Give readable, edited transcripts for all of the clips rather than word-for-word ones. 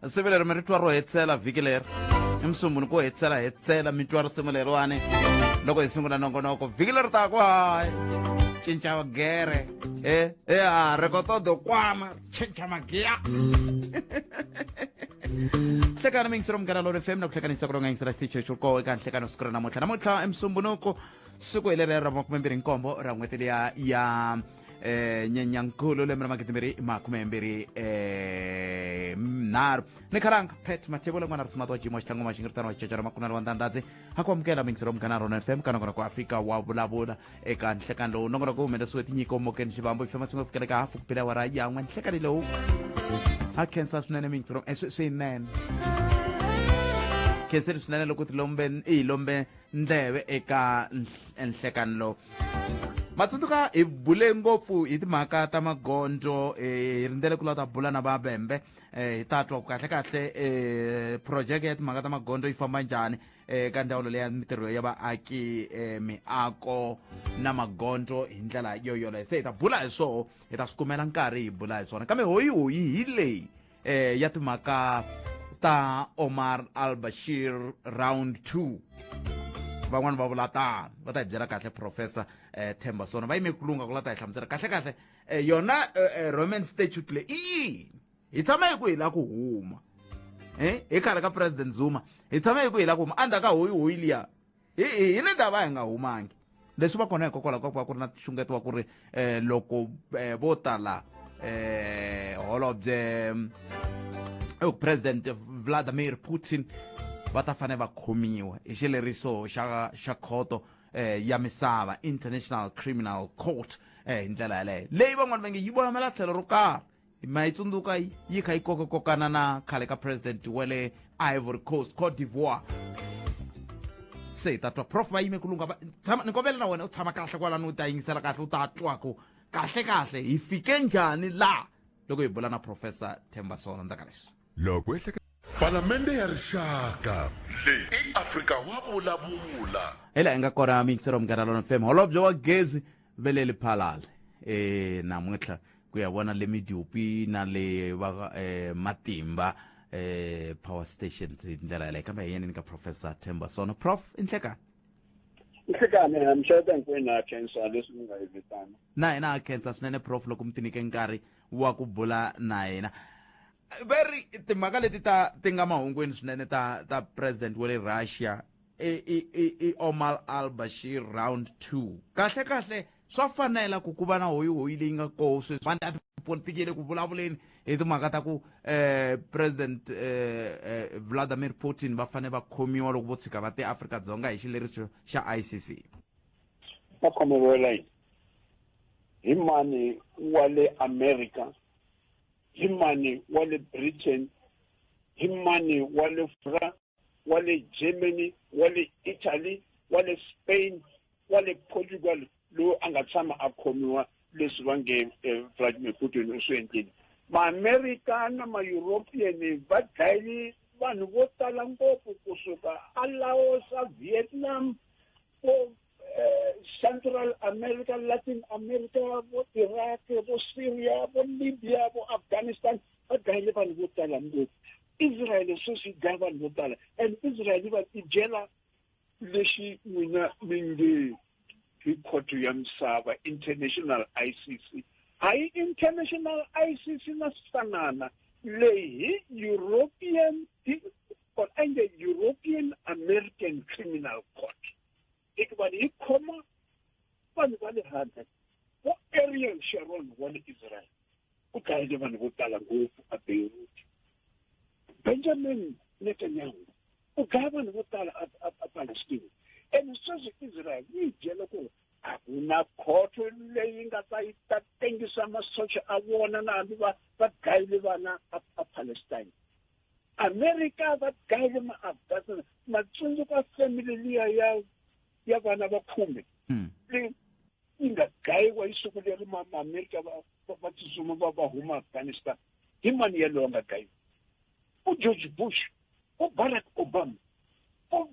Siku leri mi ri twa ro hetisela vhiki leri i musunguni ko hetisela hetisela mi twa risimu leriwani loko hi sungula nongonoko vhiki leri taku hayi cinca gere e e a rekotodo kwama cinca magiya. Hlekani mingisero Munghana Lolo FM na ku hlekanisa ku longa yingisela xitichi lexi koho eka nhlekano siku ra namuntlha. Namuntlha emusumbunuko siku hi leriya ra 27 ra n'hweti liya ya Nyenyankulu lembe ra 2023. Ni khalanga Pet Mathebula n'wana risimato wa jimo xihlango maxingiritano wa xicaca ra makunala wa ndandadzi ha ku amukela mingisero Munghana Rona FM ka nongonoko Afrika wa vulavula eka nhlekani lowu nongonoko wu humelerisiwe tinyiko mokeni xivambo yi fema tshingo fikela ka hafu ku bela awara yan'we nhlekani lowu. Ha khensa swinene mingisero swinene khenseni swinene loko tilombe i lombe ndleve eka nhlekani lowu. Matsundzuka hi bule ngopfu hi timhaka ta magondzo, hi rindzele ku lava ta bula na vavembe, hi ta twa ku kahle kahle projeke ya timhaka ta magondzo yi famba njhani eka ndzawulo leya mitirho ya vaaki, miako na magondzo hi ndlela yo yoleyo. Se hi ta bula hi swoho, hi ta swi kumela nkarhi hi bula hi swona, kambe hoyihoyi hi leyi ya timhaka ta Omar al-Bashir round 2. Van'wani va vula tano, va ta hi byela kahle Professor Themba Sona va yime ku lunga ku la ta hi hlamusela kahle kahle yona Roman statute leyi i yini. Hi tshama hi ku hi la ku huma hi khale ka President Zuma, hi tshama hi ku hi la ku huma endzhaku ka hoyihoyi liya hi ni ndava hi nga humangi. Leswi va kona hikokwalaho ka ku va ku ri na nxungeto wa ku ri loko vo tala holobye President Vladimir Putin va ta fanele va khomiwa hi xileriso xa khoto ya misava, International Criminal Court. Hi ndlela yaleyo leyi van'wani va nge yi voyamela tlhelo ro karhi. Ma yi tsundzuka yi kha yi kokakokana na khale ka president wa le Ivory Coast, Cote d'Ivoire. Se hi ta twa prof va yime ku lungha va tshama, ni kombela na wena u tshama kahle kwalano u ta yingisela kahle, u ta twa ku kahle kahle hi fike njhani laha loko hi bula na Professor Themba Sono ndzhaku ka leswi. Loko ehleketa Palamende ya Rixaka leyi i Afrika wa vulavula. Hi laha hi nga kona miyingiselo Munghana Lona FM, holobye wa gezi Veleli Phalale namuntlha ku ya vona le Medupi na le va Matimba power stations hi ndlela yaleyo. Kambe hi yeneni ka Professor Themba Sono. Prof, i nhlekani? Nhlekani, mixaveta hinkwenu ha khensa leswi mi nga hi vitana. Na hina ha khensa swinene Prof loko mi tinike nkarhi wa ku bula na hina. Va ri timhaka leti ta ti nga mahungwini swinene ta president wa le Russia i Omar al-Bashir round 2. Kahle kahle swa fanela ku ku va na hoyihoyi leyi nga koho sweswi, vanhu ta tipolitiki le ku vulavuleni hi timhaka ta ku President Vladimir Putin va fanele va khomiwa loko vo tshika va te Afrika-Dzonga hi xileriso xa ICC. Va khomeriwela yini? Hi mani wa le America, hi mani wa le Britain, hi mani wa le France, wa le Germany, wa le Italy, wa le Spain, wa le Portugal loyi a nga tshama a khomiwa leswi va nge Vladimir Putin u swi endlile. Ma-America na ma-European va dlayile vanhu vo tala ngopfu kusuka a Laos, a Vietnam, vo Central America, Latin America, vo Iraq, vo Syria, vo Libya, vo Afghanistan, va dlayile vanhu vo tala ngopfu. Israel sweswi yi dlaya vanhu vo tala, and Israel yi va yi byela lexi n'wina mi nge hi khoto ya misava, International ICC. Hayi International ICC na swifanana leyi hi European or a nge European American Criminal Court, hikuva yi khoma vanhu va le handle. Vo Ariel Sharon wa le Israel u dlayile vanhu vo tala ngopfu a Beirut. Benjamin Netanyahu u dlaya vanhu vo tala a Palestine. And sweswi Israel yi byela ku a ku na khoto leyi nga ta yi ta tengisa masocha a vona na hambi va dlayile vana a Palestine. America va dlayile ma-Afghanistan. Matsundzuka family liya ya vana va khume leyi yi nga dlayiwa hi siku leri ma-America va tsutsuma va huma Afghanistan. Hi mani yalowo a nga dlayiwa? U George Bush, u Barack Obama, u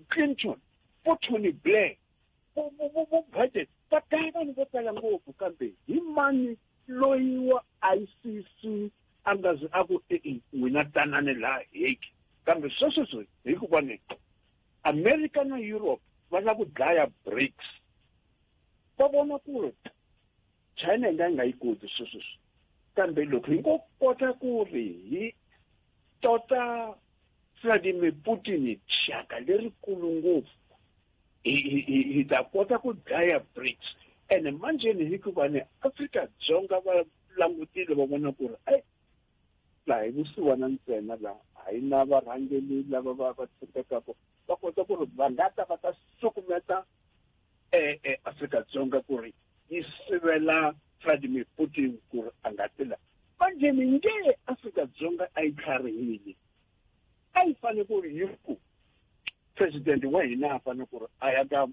Clinton, u Tony Blair, vo Biden. Va dlaya vanhu vo tala ngopfu, kambe hi mani loyi wa ICC A nga zi a ku e-e n'wina tanani laha Hague, kambe sweswo hikuva ni America na Europe va lava ku dlaya BRICS. Va vona ku ri China yi nga yi nga yi koti sweswo, kambe loko hi ngo kota ku ri hi tota Vladimir Putin xaka lerikulu ngopfu, hi ta kota ku dlaya BRICS. Ene manjeni hikuva ni Afrika-Dzonga va langutile va vona ku ri ai laha hi vusiwana ntsena, laha a hi na varhangeli lava va tshembekaka, va kota ku ri va nga ta va ta sukumeta Afrika-Dzonga ku ri yi sivela Vladimir Putin ku ri a nga ti la. Manjeni nge Afrika-Dzonga a yi tlharihile, a yi fanele ku ri yi ku president wa hina a fanele ku ri a ya ka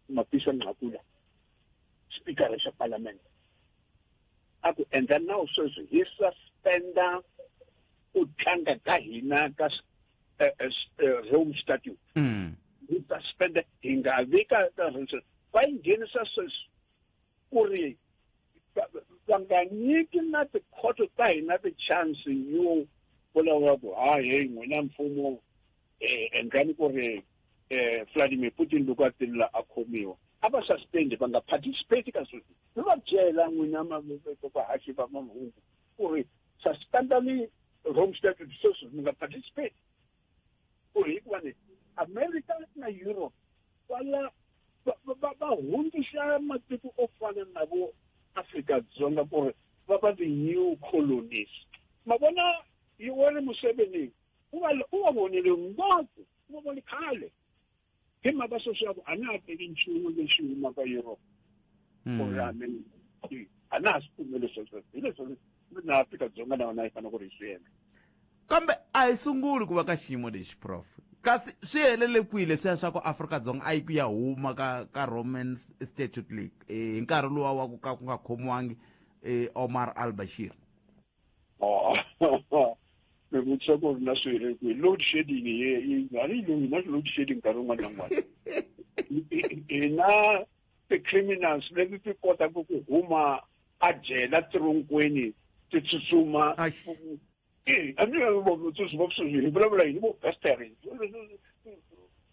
Mapisa Nqakula, speaker xa parliament, a ku endla nawu sweswi hi suspenda ku tlanga ka hina ka Rome Statute. Hi suspenda, hi nga vi ka Rome Statute. Va yi nghenisa sweswi ku ri va nga nyiki na tikhoto ta hina ti-chance yo vulavula ku ha hey n'wina mfumo endlani ku ri Vladimir Putin loko a tilula a khomiwa. A va suspend, va nga participate ka sweswi. Mi va byela n'wina vahaxi va mahungu ku ri suspendani Rome Statute sweswi, mi nga participate, ku ri hikuva ni America na Europe va va hundzisa matiko o fana na vo Afrika-Dzonga ku ri va va the new colonies. Ma vona Yoweri Museveni u va vonile ngopfu, u va vone khale hi mhaka sweswo ya ku a na ha teki nchumu lexi humaka Europe, ku ri a na ha swi pfumeli sweswo. Hi leswi na Afrika-Dzonga na yona yi fanele ku ri yi swi endla. Kambe a hi sunguli ku va ka xiyimo lexi, prof. Kasi swi helele kwihi leswiya swa ku Afrika-Dzonga a yi ku ya huma ka Roman Statute League hi nkarhi luwa wa ku ka ku nga khomiwangi Omar al-Bashir? Mi vutisa ku ri na swi hele kwihi load shedding? A ni hi na load shedding nkarhi wun'wana na wun'wana. Hi na ti-criminals leti ti kotaka ku huma a jela tironkweni ti tsutsuma. A ni sweswi hi vulavula yini vo Bester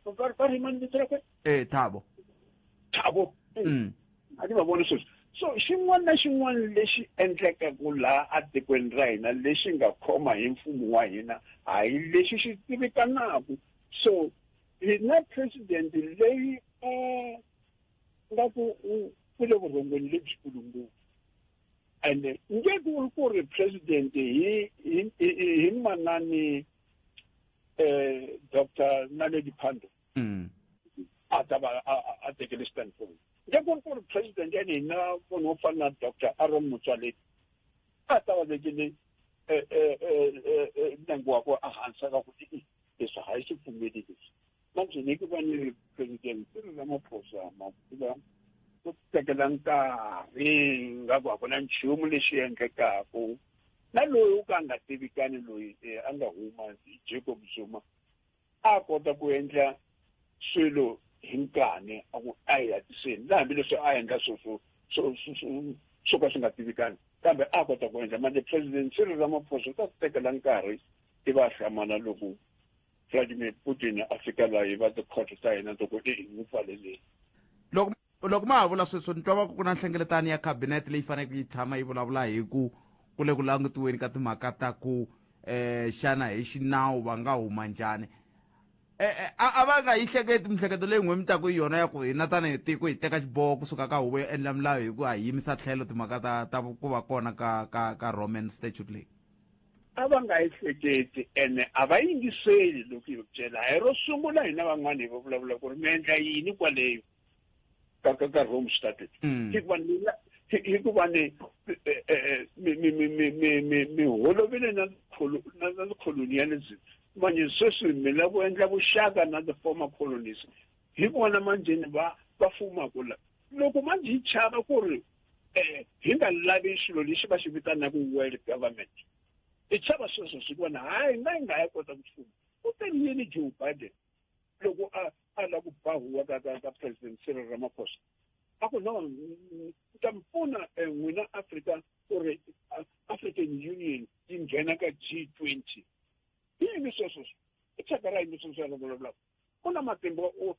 va ri mani vito rakwe? Thabo. Thabo. A ni va voni sweswi. So xin'wana na xin'wana lexi endlekaku laha atikweni ra hina lexi nga khoma hi mfumo wa hina, hayi lexi xi tivikanaku. So hi na president leyi a nga ku ku le vurhongweni lebyikulu ngopfu, ende nge ku ri ku ri president hi manani Dr Naledi Pandor a ta va a tekele stand point. Nge ku ri ku ri president ya hina munhu wo fana na Dr Aaron Motsoaledi a ta va vekele ntsengo wa ku ehansi ka ku leswi a yi swi pfumeli leswi. Manje ni ku va ni president Cyril Ramaphosa ma ku tekela nkarhi nga ku a ku na nchumu lexi endlekaku, na loyi u ka a nga tivikani loyi a nga huma Jacob Zuma a kota ku endla swilo hi nkani, a ku a hi hatliseni na hambileswi a endla sweswo swo ka swi nga tivikani, kambe a kota ku endla. Manje president Cyril Ramaphosa u ta tekela nkarhi i va hlamala loko Vladimir Putin a fika laha hi va tikhoto ta hina to ku i n'wi pfaleleni. Loko ma ha vula sweswo, ni twa va ku ku na nhlengeletano ya cabinet leyi faneleke yi tshama yi vulavula hi ku ku le ku langutiweni ka timhaka ta ku xana hi xinawu va nga huma njhani. A va nga yi hleketi mihleketo leyi n'we mi taku hi yona ya ku hina tanihi tiko hi teka xiboho kusuka ka huvo yo endla milawu hi ku a hi yimisa tlhelo timhaka ta ku va kona ka Roman Statute leyi? A va nga yi hleketi ene a va yingiseli loko hi byela. Hi ro sungula hina van'wana hi va vulavula ku ri mi endla yini kwaleyo ka Rome Statute, hikuva ni mi holovile na colonialism. Manje sweswi mi lava ku endla vuxaka na the former colonies, hi vona manjeni va fumaka la. Loko manje hi chava ku ri hi nga lavi xilo lexi va xi vitanaka world government, hi chava sweswo swi vona hayi nga hi nga ya kota ku fuma. U te yini Joe Biden loko a lava ku ba huwa ka president Cyril Ramaphosa? A ku no, ni ta mi pfuna n'wina Africa ku ri African Union. Yi nghena ka G20. I yini sweswo? I thyaka ra yini sweswo ya vulavulaka? U na matimba o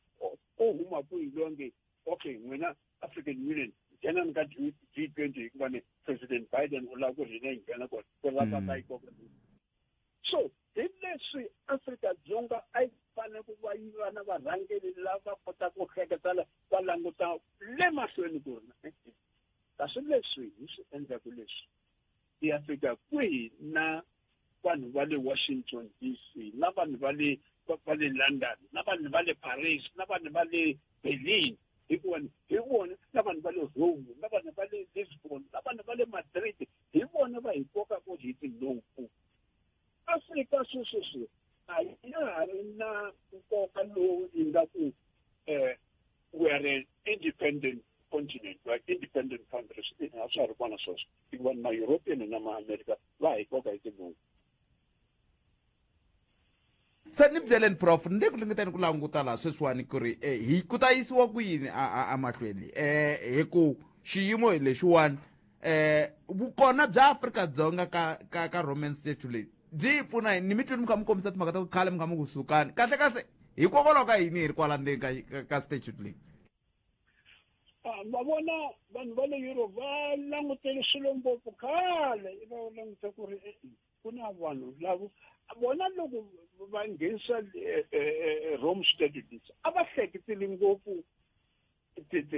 huma kwihi loyi nge, "Okay, n'wina African Union, nghenani ka G20 hikuva ni President Biden u lava ku ri hina hi nghena kona"? Ku lava ta yi koka. So hi leswi Afrika-Dzonga a yi fanele ku va yi va na varhangeri lava kotaka ku hleketela, va languta le mahlweni ku ri kasi leswi hi swi endlaku leswi hi ya fika kwihi na vanhu va le Washington DC, na vanhu va le London, na vanhu va le Paris, na vanhu va le Berlin, hikuva hi vona, na vanhu va le Rome, na vanhu va le Lisbon, na vanhu va le Madrid, hi vona va hi kokaka hi tinhompfu. Afrika swesweswi a ya ha ri na nkoka lowu ingaku we are an independent continent, we are independent countries. A swa ha ri kona sweswo, hikuva ma-European na ma-America va hi koka hi tinhompfu. Se ni byeleni, Prof, ni le ku ringeteni ku languta laha sweswiwani ku ri hi ku ta yisiwa ku yini a mahlweni hi ku xiyimo hi lexiwani. Vukona bya Afrika-Dzonga ka Roman Statute leyi byi yi pfuna yini? Ni mi twini mi kha mi kombisa timhaka ta ku khale mi kha mi ku sukani. Kahle kahle, hikokwalaho ka yini hi ri kwala ndzeni ka statute leyi? Va vona, vanhu va le Europe va langutele swilo ngopfu khale. Va languta ku ri ku na vanhu lavo vona loko va nghenisa Rome Statute, a va hleketeli ngopfu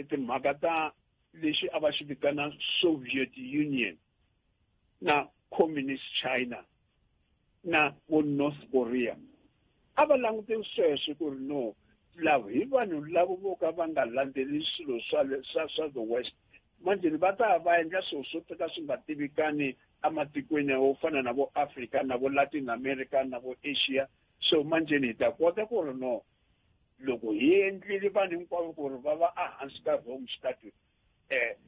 timhaka ta lexi a va xi vitana Soviet Union na Communist China na vo North Korea. A va languteli sweswo ku ri no, lava hi vanhu lava vo ka va nga landzeli swilo swa the West. Manjhe va ta va endla swilo swo teka swi nga tivikani ematikweni yo fana na vo Africa, na vo Latin America, na vo Asia. So manjheni hi ta kota ku ri no, loko hi endlile vanhu hinkwavo ku ri va va ehansi ka Rome Statute,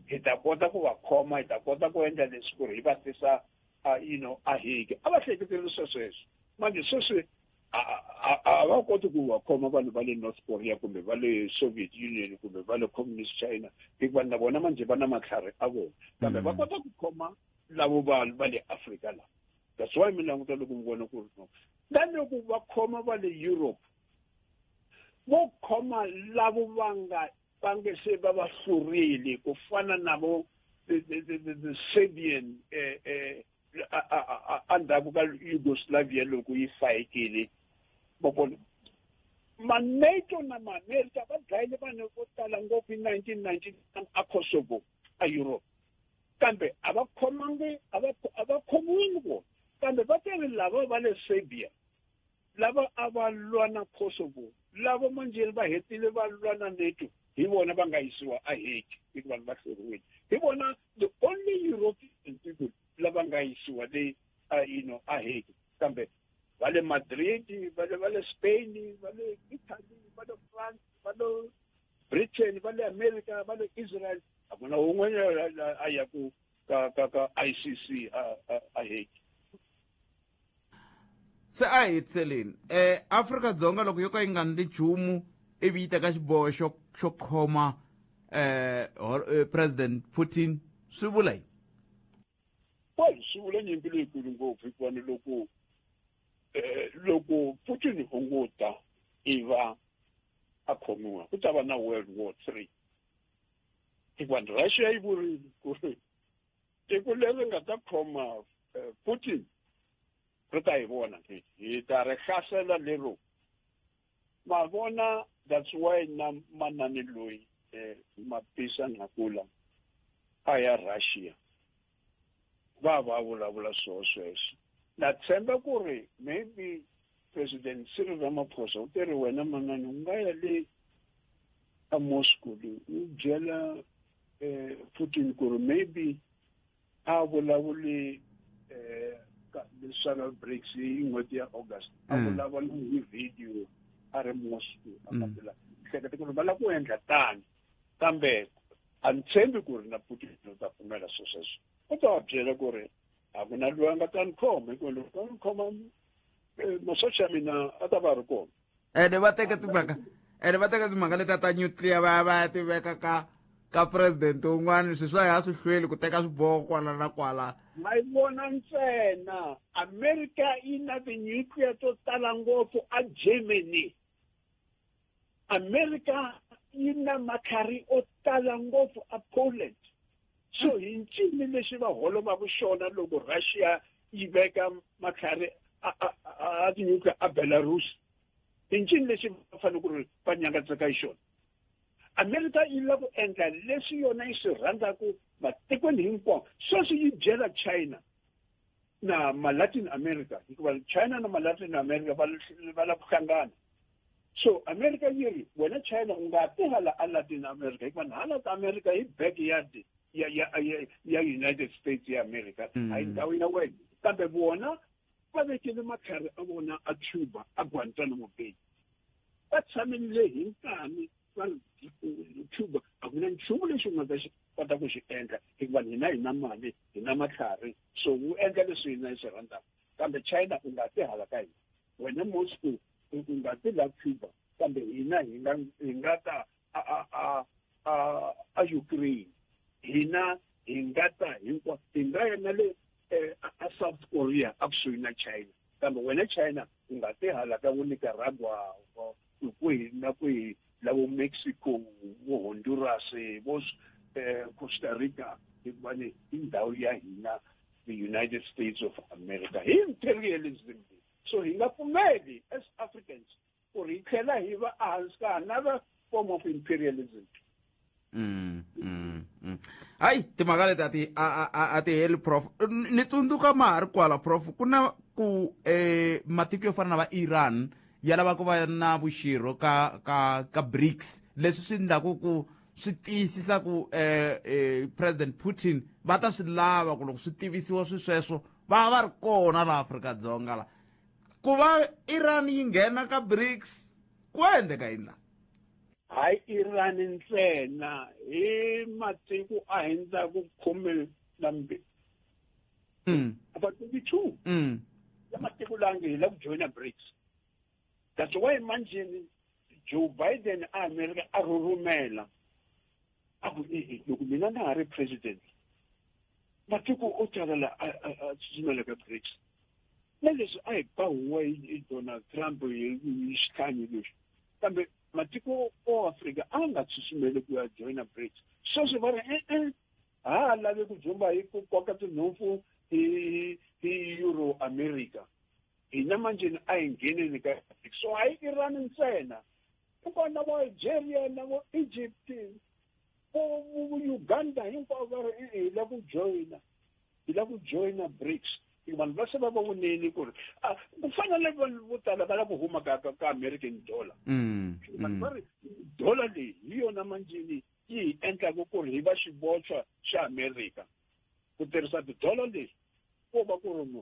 hi ta kota ku va khoma, hi ta kota ku endla leswi ku ri hi va tisa a Hague. A va hleketeli swesweswo. Manje sweswi a va koti ku va khoma vanhu va le North Korea kumbe va le Soviet Union kumbe va le Communist China, hikuva na vona manje va na matlhari a vona, kambe va kota ku khoma lavo va le Afrika la. That's why mi languta loko mi vona ku ri no, na loko va khoma va le Europe, vo khoma lavo va nge se va va hlurile, ku fana na vo the Serbian endzhaku ka Yugoslavia loko yi fayekile. Va vona ma-NATO na ma-America va dlayile vanhu vo tala ngopfu hi 1999 a Kosovo, a Europe, kambe a va khomangi, a va khomiwingi vona. Kambe va tele lava va le Serbia lava a va lwa na Kosovo, lava manjheni va hetile va lwa na NATO, hi vona va nga yisiwa a Hague hikuva vanhu va hluriwile. Hi vona the only European people lava nga yisiwa le a Hague. Kambe va le Madrid, va le Spain, va le Italy, va le France, va le Britain, va le America, va le Israel, a ku na wun'wanyana a ya ku ka ICC a Hague. Se a hi hetiseleni, Afrika-Dzonga loko yo ka yi nga ndli nchumu ivi yi teka xiboho xo khoma President Putin, swi vula yini? Well, swi vula nyimpi leyikulu ngopfu, hikuva ni loko Putin hunguta iva a khomiwa, ku ta va na World War Three, hikuva Russia yi vurile ku ri tiko leri nga ta khoma Putin ri ta hi vona, hi ta ri hlasela lero ma vona. That's why na manani loyi Mapisa Nqakula a ya Russia, va vulavula swoho sweswo. Na tshemba ku ri maybe President Cyril Ramaphosa u te ri, "Wena manani, u nga ya le a Moscow le, u byela Putin ku ri maybe a vulavuli leswa BRICS hi n'hweti ya August, a vulavula hi video a ri Moscow." A kambela hleketa ku ri va lava ku endla tani, kambe a ni tshembi ku ri na Putin u ta pfumela swo sweswo. U ta va byela ku ri a ku na loyi a nga ta ni khoma, hikuva loko va ni khoma, masocha ya mina a ta va ri kona. Ene va teka timhaka letiya ta nuclear, va ya va ya ti veka ka Ka president un'wana swi swa ya swi hlweli ku teka swiboho kwala na kwala. Ma yi vona ntsena America yi na ti-nuclear to tala ngopfu a Germany. America yi na matlhari o tala ngopfu a Poland. So hi ncini lexi va holovaka xona loko Russia yi veka matlhari a ti-nuclear a Belarus? Hi ncini lexi va fanele ku ri va nyangatseka hi xona? America yi lava ku endla leswi yona yi swi rhandzaka matikweni hinkwawo. Sweswi yi byela China na ma-Latin America, hikuva China na ma-Latin America va lava ku hlangana. So America yi ri, wena China u nga ti hala a Latin America, hikuva na hala ka America hi backyard ya United States ya America, a hi ndhawu ya wena. Kambe vona va vekele matlhari a vona a Cuba, a Guantanamo Bay. Va tshamile hi nkani va ri Cuba a ku na nchumu lexi u nga ta xi kota ku xi endla, hikuva hina hi na mali, hi na matlhari, so wu endla leswi hina hi swi rhandzaka. Kambe China u nga ti hala ka hina, wena Moscow u nga ti la Cuba, kambe hina hi nga ta a Ukraine, hina hi nga ta hinkwa, hi nga ya na le a South Korea a kusuhi na China. Kambe wena China u nga ti hala ka vo Nicaragua, kwihi na kwihi, lavo Mexico, vo Honduras, vo Costa Rica, hikuva ni i ndhawu ya hina, the United States of America, hi imperialism. So hi nga pfumeli as Africans ku ri hi tlhela hi va ehansi ka another form of imperialism. Hayi, timhaka leti a ti a ti heli, prof. Ni tsundzuka ma ha ri kwala, prof, ku na ku matiko yo fana na va Iran ya lava ku va na vuxirho ka BRICS, leswi swi endlaku ku swi tiyisisa ku President Putin va ta swi lava ku loko swi tivisiwa swi sweswo va va ri kona laha Afrika-Dzonga. La ku va Iran yi nghena ka BRICS, ku endleka yini la? Hayi Iran ntsena, hi matiko a hindzaku 12, about 22 ya matiko lange hi la ku joina BRICS. That's why manjeni Joe Biden a America a rhurhumela, a ku loko mina na ha ri president, matiko o tala la a tsutsumela ka BRICS. Na leswi a hi ba huwa hi Donald Trump hi xitlhanyi lexi, kambe matiko o Afrika a nga tsutsumeli ku ya joina BRICS. Sweswi va ri e-e, ha lavi ku dzumba hi ku koka tinhompfu hi Euro America, hina manjeni a hi ngheneni ka BRICS. So hayi Iran ntsena, ku kona vo Algeria na vo Egypt, vo Uganda, hinkwavo va ri hi la ku joyina, hi la ku joyina BRICS. Vanhu va se va va voneni ku ri ku fana na vanhu vo tala va lava ku huma ka American dollar. Vanhu va ri dollar leyi hi yona manjeni yi hi endlaka ku ri hi va xivochwa xa America. Ku tirhisa tidollar leyi ko va ku ri no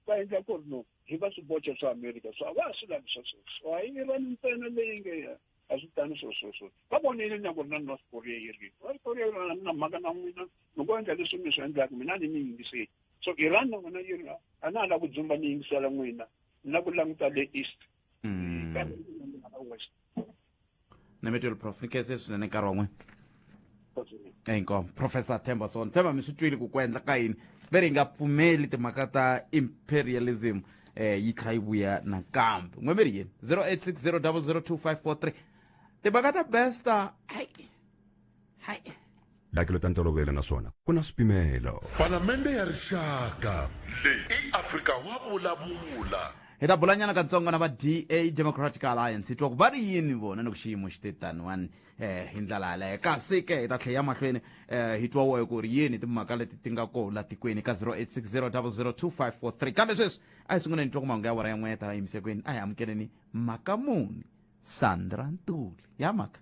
va endla ku ri no hi va swivochwa swa America. So a va ha swi lavi swa sweswo. So a yi Iran ntsena leyi nge a swi tani swo swo swo va vonile na ku ri na North Korea yi ri North Korea yi ri na mhaka na n'wina, loko endla leswi mi swi endlaka mina ni mi yingiseli. So Iran na vona yi ri a na ha lava ku dzumba ni yingisela n'wina, ni lava ku languta le east kambe west. Na mi twile, prof, ni khense swinene nkarhi wa n'wina. Inkomu, Professor Themba Son. Themba, mi swi twile ku endla ka yini ve ri hi nga pfumeli timhaka ta imperialism yi tlha yi vuya nakambe. N'we mi ri yini? 0860002543. Timhaka ta Bester, hayi hayi. Tihakelo ta ntolovelo naswona ku na swipimelo. Palamende ya Rixaka. Leyi i Afrika wa vulavula. Hi ta bulanyana katsongo na va DA, Democratic Alliance, hi twa ku va ri yini vona ni ku xiyimo xi te taniwani hi ndlela yaleyo. Kasi ke hi ta tlhela ya mahlweni hi twa wohe ku ri yini timhaka leti ti nga ko la tikweni ka 0860002543. Kambe sweswi a hi sunguleni twa ku mahungu ya awara ya n'we ta yimisekweni. A hi amukeleni Makamuni Sandra Ntuli ya maka.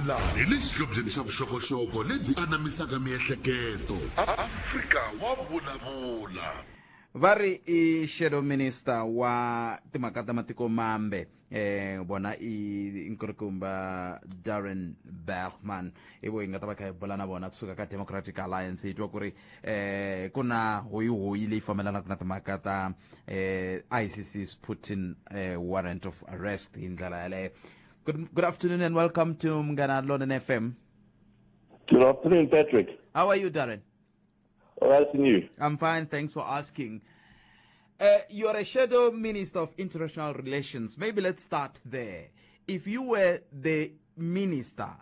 Laha hi le xihlobyeni xa vuxokoxoko lebyi anamisaka miehleketo. Afrika wa vulavula. Va ri i shadow minister wa timhaka ta matiko mambe, vona i nkulukumba Darren Bergman, i vo hi nga ta va kha hi bula na vona kusuka ka Democratic Alliance. Hi twa ku ri ku na hoyihoyi leyi fambelanaka na timhaka ta ICC's Putin warrant of arrest hi ndlela yaleyo. Good afternoon and welcome to Munghana Lonene FM. Good afternoon, Patrick. How are you, Darren? All right, and you? I'm fine, thanks for asking. You are a shadow minister of international relations. Maybe let's start there. If you were the minister,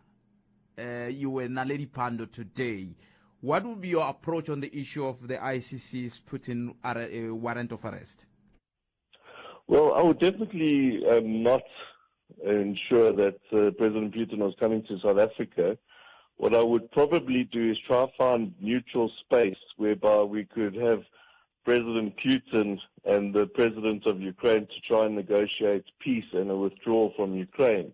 you were Naledi Pandor today, what would be your approach on the issue of the ICC's Putin warrant of arrest? Well, I would definitely not ensure that President Putin was coming to South Africa. What I would probably do is try to find neutral space whereby we could have President Putin and the president of Ukraine to try and negotiate peace and a withdrawal from Ukraine,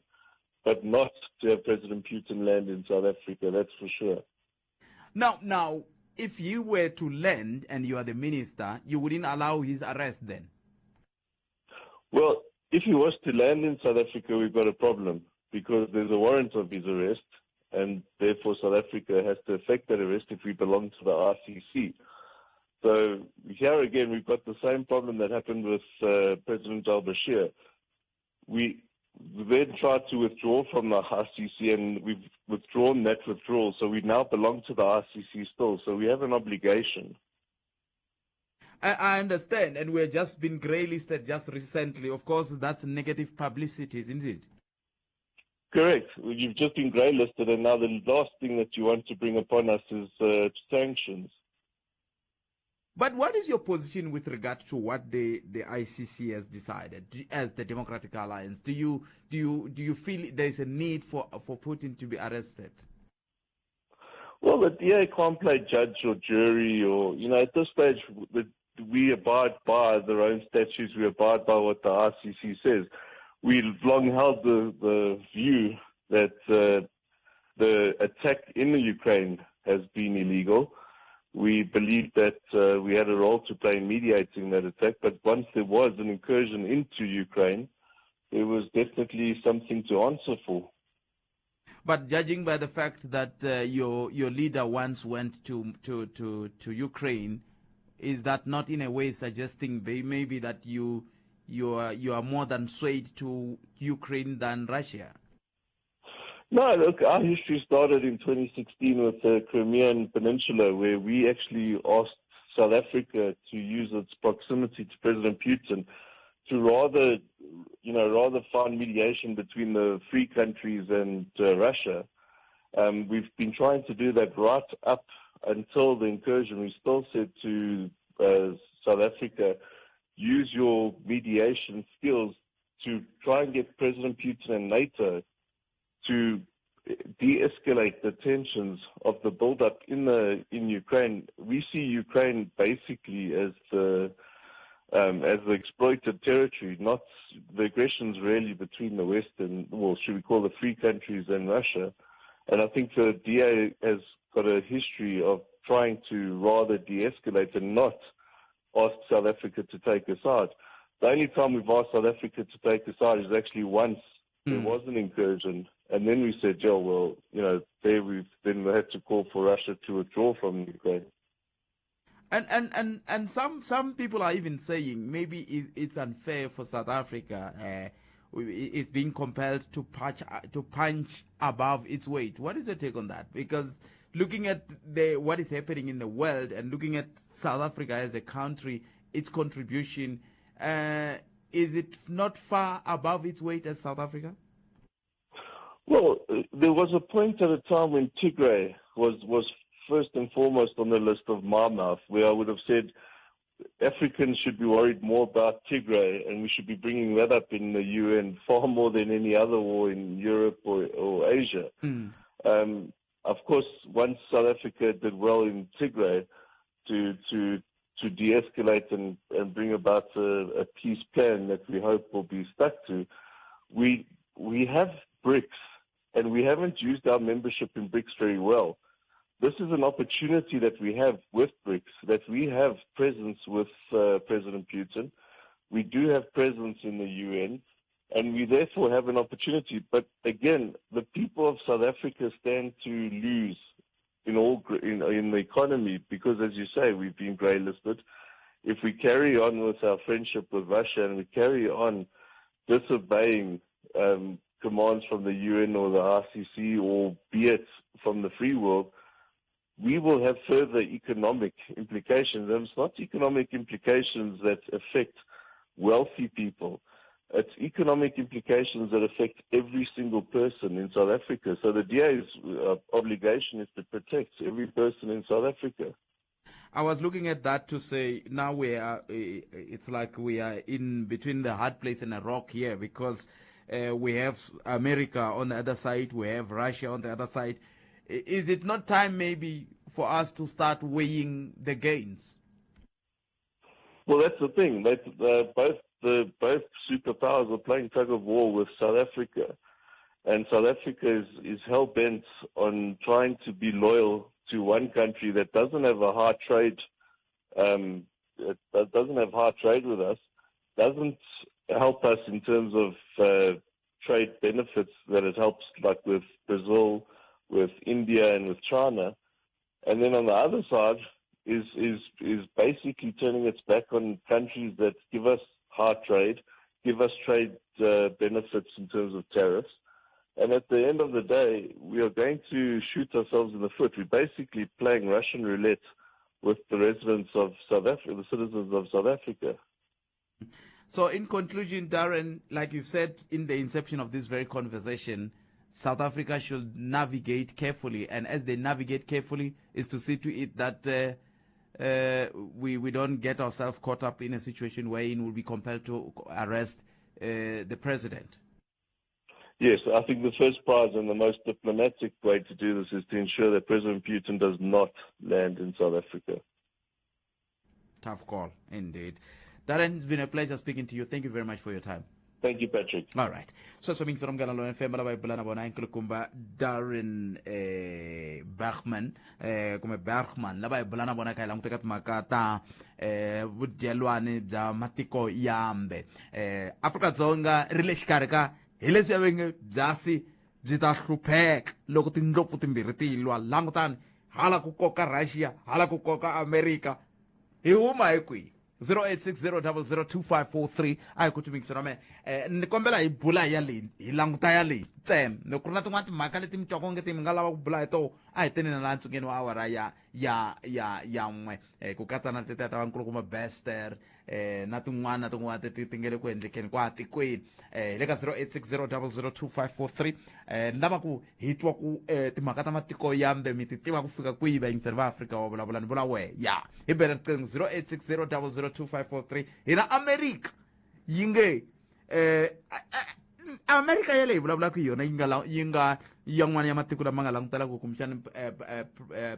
but not to have President Putin land in South Africa, that's for sure. Now, if you were to land and you are the minister, you wouldn't allow his arrest then? Well, if he was to land in South Africa, we've got a problem because there's a warrant of his arrest, and therefore South Africa has to effect that arrest if we belong to the ICC. So here again, we've got the same problem that happened with President al-Bashir. We then tried to withdraw from the ICC, and we've withdrawn that withdrawal. So we now belong to the ICC still. So we have an obligation. I understand, and we've just been grey-listed just recently. Of course, that's negative publicity, isn't it? Correct. You've just been grey-listed, and now the last thing that you want to bring upon us is sanctions. But what is your position with regard to what the ICC has decided as the Democratic Alliance? Do you feel there is a need for Putin to be arrested? Well, the DA can't play judge or jury or, you know, at this stage, we abide by their own statutes. We abide by what the ICC says. We've long held the view that the attack in the Ukraine has been illegal. We believe that we had a role to play in mediating that attack, but once there was an incursion into Ukraine, there was definitely something to answer for. But judging by the fact that your leader once went to Ukraine, is that not in a way suggesting maybe that you are more than swayed to Ukraine than Russia? No, look, our history started in 2016 with the Crimean Peninsula, where we actually asked South Africa to use its proximity to President Putin to rather find mediation between the free countries and Russia. We've been trying to do that right up until the incursion. We still said to South Africa, use your mediation skills to try and get President Putin and NATO to de-escalate the tensions of the build-up in Ukraine. We see Ukraine basically as the exploited territory, not the aggressions really between the West and, well, should we call the free countries and Russia. And I think the DA has got a history of trying to rather de-escalate and not ask South Africa to take a side. The only time we've asked South Africa to take a side is actually once there was an incursion, and then we said, yeah, well, you know, we had to call for Russia to withdraw from Ukraine. And some people are even saying maybe it's unfair for South Africa. It's being compelled to punch above its weight. What is your take on that? Because looking at what is happening in the world and looking at South Africa as a country, its contribution, is it not far above its weight as South Africa? Well, there was a point at a time when Tigray was first and foremost on the list of my mouth, where I would have said Africans should be worried more about Tigray, and we should be bringing that up in the UN far more than any other war in Europe or Asia. Mm. Of course, once South Africa did well in Tigray to de-escalate and bring about a peace plan that we hope will be stuck to, we have BRICS, and we haven't used our membership in BRICS very well. This is an opportunity that we have with BRICS, that we have presence with President Putin. We do have presence in the UN, and we therefore have an opportunity. But again, the people of South Africa stand to lose in the economy because, as you say, we've been grey-listed. If we carry on with our friendship with Russia and we carry on disobeying commands from the UN or the ICC or be it from the free world, we will have further economic implications. And it's not economic implications that affect wealthy people. It's economic implications that affect every single person in South Africa. So the DA's obligation is to protect every person in South Africa. I was looking at that to say now we are, it's like we are in between the hard place and a rock here, because we have America on the other side, we have Russia on the other side. Is it not time maybe for us to start weighing the gains? Well, that's the thing. Both superpowers are playing tug of war with South Africa, and South Africa is hell bent on trying to be loyal to one country that doesn't have a hard trade, that doesn't have hard trade with us, doesn't help us in terms of trade benefits that it helps, like with Brazil, with India, and with China. And then on the other side is basically turning its back on countries that give us hard trade, give us trade benefits in terms of tariffs. And at the end of the day, we are going to shoot ourselves in the foot. We're basically playing Russian roulette with the residents of South Africa, the citizens of South Africa. So in conclusion, Darren, like you've said in the inception of this very conversation, South Africa should navigate carefully. And as they navigate carefully, is to see to it that we don't get ourselves caught up in a situation wherein we'll be compelled to arrest the president. Yes, I think the first prize and the most diplomatic way to do this is to ensure that President Putin does not land in South Africa. Tough call, indeed. Darren, it's been a pleasure speaking to you. Thank you very much for your time. Thank you, Patrick. All right. So, so Darren Bergman, Bergman, lava hi bula na vona kha hi languta ka timhaka ta vudyelwani bya matiko yambe. Afrika-Dzonga ri le xikarhi ka hi leswi ya venge byasi byi ta hlupheka loko tindlopfu timbirhi ti lwa. Langutani, hala ku koka Russia, hala ku koka America. Hi huma hi kwihi? 0860002543 a hi ku tumikisela me ni kombela hi bula ya leyi, hi languta ya leyi ntsena. Loko ku ri na tin'wana timhaka leti mi twaka onge ti mi nga lava ku bula hi toho, a hi teni na laha ntsungeni wa awara ya 1, ku katsa na tetiya ta vankulukumba Bester, na tin'wana tin'wana teti ti nge le ku endlekeni kwa tikweni. Hi le ka 0860002543. Ni lava ku hi twa ku timhaka ta matiko yambe mi ti tiva ku fika kwihi, vayingiseri va Afrika wa vulavula ni vula wehe. Ya hi bela riqingho 0860002543. Hi na America yi nge America yaleyi hi vulavulaka hi yona yi nga yan'wana ya matiko lama nga langutelaka kumbexani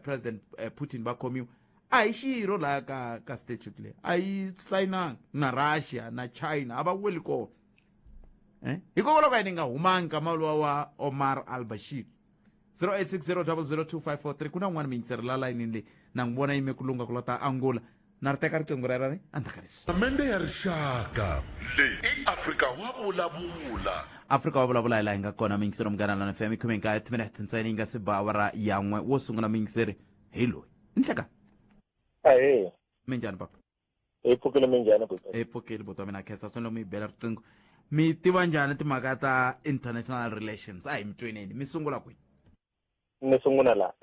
President Putin va khomiwa. A hi xirho laha ka statute leyi, a yi sayinanga na Russia na China, a va weli kona. Hikokwalaho ka yini nga humangi ka maluwa wa Omar al-Bashir? 0860002543. Ku na un'wana miyingiseri la layinini leyi na n'wi vona yime ku lungha ku lota Angola. Na ri teka riqingho ra ni endzhaku ka leswi. Pamende ya rixaka leyi i Afrika wa vulavula. Afrika wa vulavula hi laha hi nga kona miyingiseri Munghana Lona FM khume nkaye timinete ntsena yi nga se ba awara ya 1. Wo sungula miyingiseri hi loyi. Nhleka. Ahee. Minjhani papa? Hi pfukile minjhani buti? Hi pfukile buti wa mina, khensa swinene mi bela riqingho. Mi tiva njhani timhaka ta international relations? A hi mi tweneni, mi sungula kwihi? Ni sungula la.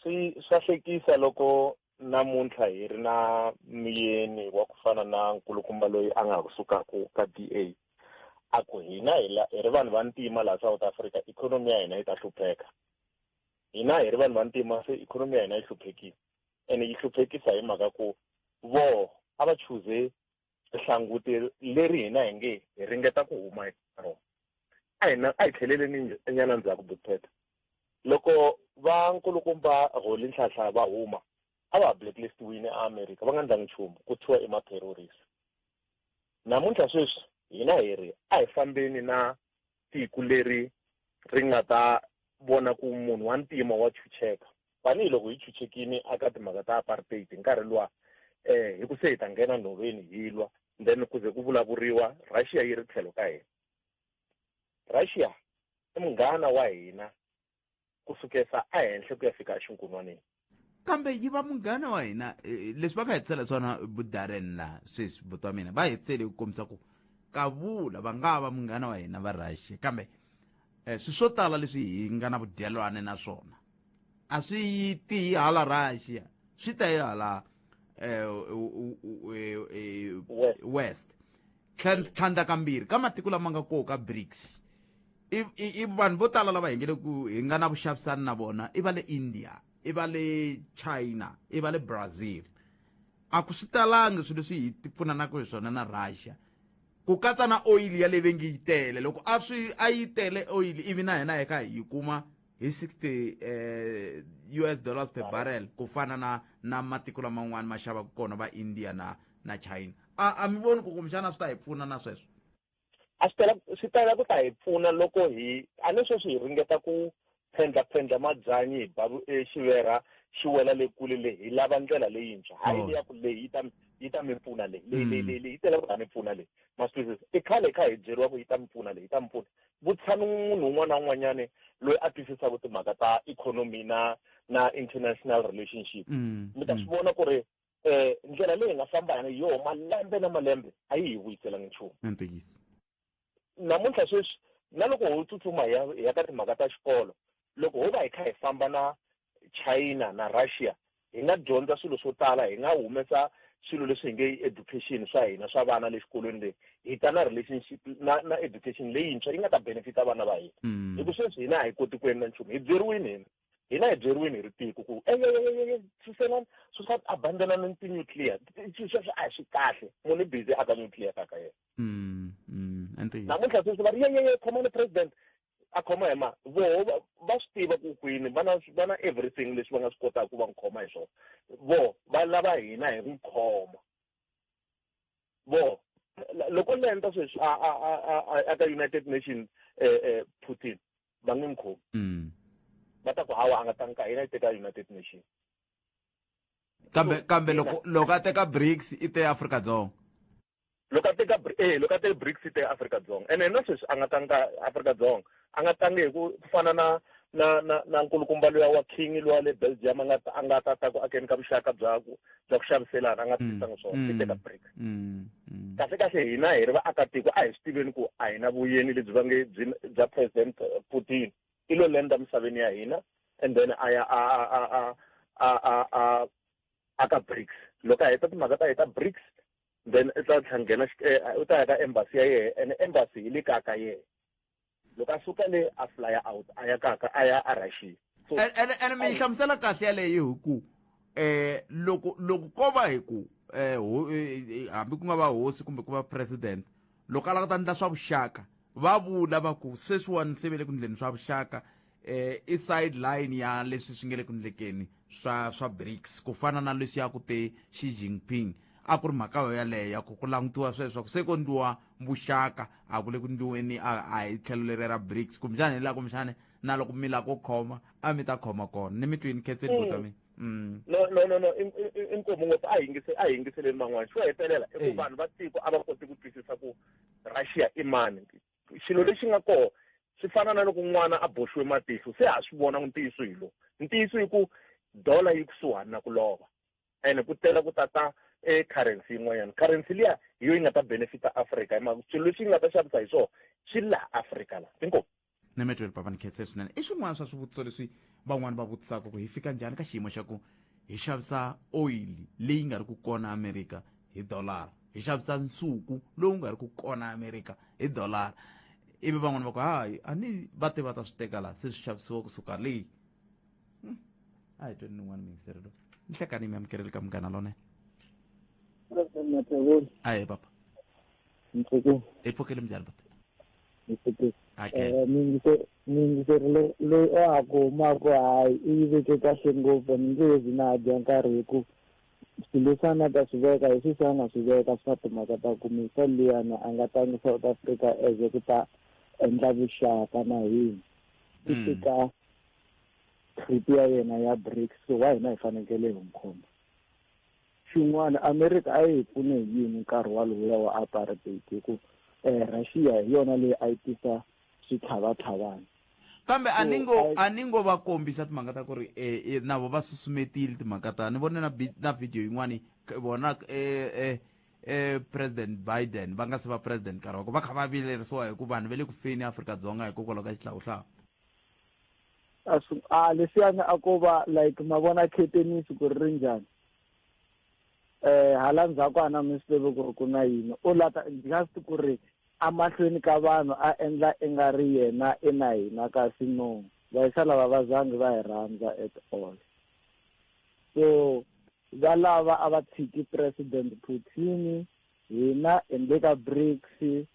Swa hlekisa loko namuntlha hi ri na muyeni wa ku fana na nkulukumba loyi a nga ha kusukaku ka DA. A ku hina hi ri vanhu va ntima laha South Africa, ikhonomi ya hina yi ta hlupheka. Hina hi ri vanhu va ntima se ikhonomi ya hina yi hluphekile. Ene yi hluphekisa hi mhaka ku vo a va chuze rihlanguti leri hina hi nge hi ringeta ku huma eka rona. A hi tlheleleni nyana ndzhaku Butpet. Loko va nkulukumba Rolihlahla va huma, a va blacklistiwile eAmerika, va nga ndlangi nchumu, ku thyiwa i ma-terrorist. Namuntlha sweswi hina hi ri a hi fambeni na tiko leri ri nga ta vona ku munhu wa ntima wa chucheka. Tanihiloko hi chuchekile aka timhaka ta apartheid hi nkarhi luwa, hi ku se hi ta nghena nhoveni hi lwa, then ku ze ku vulavuriwa Russia yi ri tlhelo ka hina. Russia i munghana wa hina kusukesa ehenhla ku ya fika exinkunwaneni. Kambe yi va munghana wa hina, leswi va nga hetisela swona Budarren la sweswi buti wa mina, va hetisele ku kombisa ku Kavula va nga va munghana wa hina va Russia, kambe swilo swo tala leswi hi nga na vudyelwani na swona a swi yi ti hi hala Russia, swi ta hi hala West. Tlhandla kambirhi ka matiko lama nga koho ka BRICS, i vanhu vo tala lava hi nge le ku hi nga na vuxavisani na vona, i va le India, i va le China, i va le Brazil. A ku swi talangi swilo leswi hi ti pfunanaka hi swona na Russia, ku katsa na oil ya leyi ve nge yi tele. Loko a swi a yi tele oil, ivi na hina hi kha hi yi kuma hi 60 US dollars per barrel, ku fana na matiko laman'wana ma xavaka kona va India na China, a mi voni ku kumbexana swi ta hi pfuna na sweswo? A swi tala, swi tala ku ta hi pfuna loko hi a ni sweswi hi ringeta ku phendla mabyanyi hi ba xiverha xi wela le kule le, hi lava ndlela leyintshwa, hayi leya ku leyi yi ta mi pfuna, leyi leyi leyi leyi yi tela ku ta mi pfuna leyi. Ma swi twisisa? I khale hi kha hi byeriwa ku yi ta mi pfuna leyi, yi ta mi pfuna. Vutshami munhu un'wana na un'wanyani loyi a twisisaka timhaka ta economy na international relationship, mi ta swi vona ku ri ndlela leyi hi nga famba hi yoho malembe na malembe a yi hi vuyiselangi nchumu. Ntiyiso. Namuntlha sweswi na loko ho tsutsuma hi ya ka timhaka ta xikolo, loko ho va hi kha hi famba na China na Russia, hi nga dyondza swilo swo tala, hi nga humesa swilo leswi hi nge education swa hina swa vana le xikolweni leyi, hi ta na relationship na education leyintshwa yi nga ta benefita vana va hina. Hi ku sweswi hina a hi koti ku endla nchumu. Hi byeriwini hina hi byeriwini hi ri tiko ku suselani susa, abandonani ti-nuclear, sweswo a hi swi kahle. Munhu i busy aka nuclear kaka yena. Namuntlha sweswi va ri yeyeye, khomani president, a khoma hi ma voho va swi tiva ku kwini va na everything leswi va nga swi kotaka ku va n'wi khoma hi swona. Vo va lava hina hi n'wi khoma vo loko lenda sweswi a ka United Nations, Putin va nge n'wi khomi. Va ta ku hawa, a nga tangi ka hina, yi teka United Nations. Kambe loko a teka BRICS, i te Afrika Dzonga. Loko a teka BRICS, i te Afrika Dzonga. Ene na sweswi a nga tangi ka Afrika Dzonga, a nga tangi hi ku fana na nkulukumba luya wa king luwa le Belgium, a nga ta ku akeni ka vuxaka bya ku xaviselana, a nga tisanga swona, i teka BRICS. Kahle kahle hina hi ri vaakatiko a hi swi tiveni ku a hi na vuyeni lebyi va nge bya President Putin. I lo lenda misaveni ya hina and then a ya a a ka BRICS. Loko a heta timhaka ta heta BRICS, then i ta tlha nghena, u ta ya ka embassy ya yehe, and embassy hi le kaya ka yehe. Loko a suka le, a flya out, a ya kaka, a ya a Russia. So ene mi yi hlamusela kahle yaleyo, hi ku loko ko va hi ku hambi ku nga va hosi kumbe ku va president, loko a lava ku ta endla swa vuxaka, va vula va ku sweswiwani se ve le ku ndleni swa vuxaka, i sideline ya leswi swi nge le ku ndlekeni swa BRICS, ku fana na leswi ya ku te Xi Jinping, a ku ri mhaka yo yaleyo ya ku langutiwa sweswo ku se ku ndliwa vuxaka, a ku le ku ndliweni a hi tlhelo leri ra BRICS kumbexani, hi laha kumbexani na loko mi lava ku khoma a mi ta khoma kona. Ni mi twini, khenseni buta mi. No, inkomu ngopfu. A hi yingiseleni man'wana. Xo hetelela i ku vanhu va tiko a va koti ku twisisa ku Russia i mani. Xilo lexi nga koho swi fana na loko n'wana a boxiwe matihlo, se ha swi vona ntiyiso hi lowu. Ntiyiso i ku dollar yi kusuhani na ku lova, ene ku tela ku tata e currency yin'wanyana. Currency liya hi yo yi nga ta benefita Africa, hi mhaka swilo leswi yi nga ta xavisa hi swona swi laha Afrika laha. Inkomu. Ni mi tweli, papa, ni khense swinene. I swin'wana swa swivutiso leswi van'wani va vutisaka ku hi fika njhani ka xiyimo xa ku hi xavisa oyili leyi nga ri ku kona Amerika hi dollar, hi xavisa nsuku lowu nga ri ku kona Amerika hi dollar, ivi van'wani va ku hayi, a ni va te va ta swi teka laha, se swi xavisiwa kusuka leyi. A hi tweni nin'wana miyingiseri lowu. Nhlekani, mi amukeleli ka Munghana Lonene. Ahe papa. Hi pfukile, minjhani buti? Miyingiseri loyi o ha ku humaka, hayi, i yi veke kahle ngopfu. Ni nge zi na dya nkarhi hi ku swilo leswi a nga ta swi veka hi sweswi, a nga swi veka swa timhaka ta ku misa liyana, a nga tangi South Africa as ku ta endla vuxaka na hina, i tika trip ya yena ya BRICS. So wa hina hi fanekele hi n'wi khoma. Xin'wana, America a yi hi pfune hi yini nkarhi walowu wa apartheid? Hi ku Russia hi yona leyi a yi tisa switlhavatlhavana. Kambe a ni ngo a ni ngo va kombisa timhaka ta ku ri na vo va susumetile timhaka ta ni vone na video yin'wani vona eh eh eh, President Biden va nga se va president nkarhi wa ko va kha va vilerisiwa hi ku vanhu va le ku feni Afrika-Dzonga hikokwalaho ka xihlawuhlawu. A swi a leswiyani a ko va like ma vona khetenisi ku ri ri njhani eh hala ndzhaku a na mi swi tivi ku ri ku na yini u lata just ku ri amahlweni ka vanhu a endla i nga ri yena i na hina kasi no vayisa lava va zangi va hi rhandza at all. So va lava a va tshiki President Putin hina hi le ka BRICS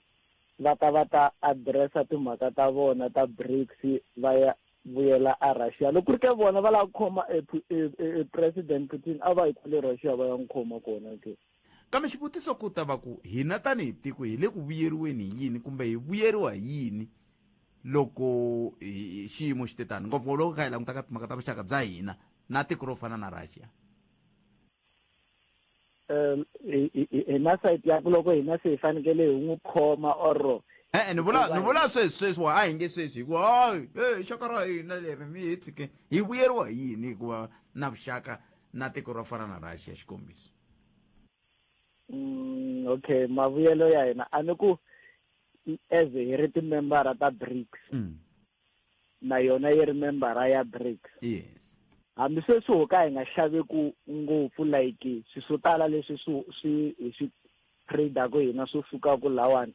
va ta va ta addressa timhaka ta vona ta BRICS va ya vuyela a Russia. Loko ku ri ke vona va lava ku khoma e, e, e, e President Putin a va yi kwale Russia va ya n'wi khoma kona ke. Kambe xivutiso ku ta va ku hina tanihi tiko hi le ku vuyeriweni hi yini kumbe hi vuyeriwa hi yini loko xiyimo xi te tani, ngopfu loko kha hi languta ka timhaka ta vuxaka bya hina na tiko ro fana na Russia? Hi na side ya ku loko hina se hi fanekele hi n'wi khoma or E-e, ni vula ni vula sweswi sweswi wa a hi nge sweswi hikuva hayi e xaka ra hina leri mi hi tshike hi vuyeriwa hi yini hikuva na vuxaka na tiko ro fana na Russia, xikombiso? Okay, mavuyelo ya hina a ni ku as hi ri timembara ta BRICS, na yona yi ri membara ya BRICS. Hambi sweswi ho ka hi nga xaveku ngopfu like swi swo tala leswi swi swi hi swi tradeaku hina swo sukaku lawani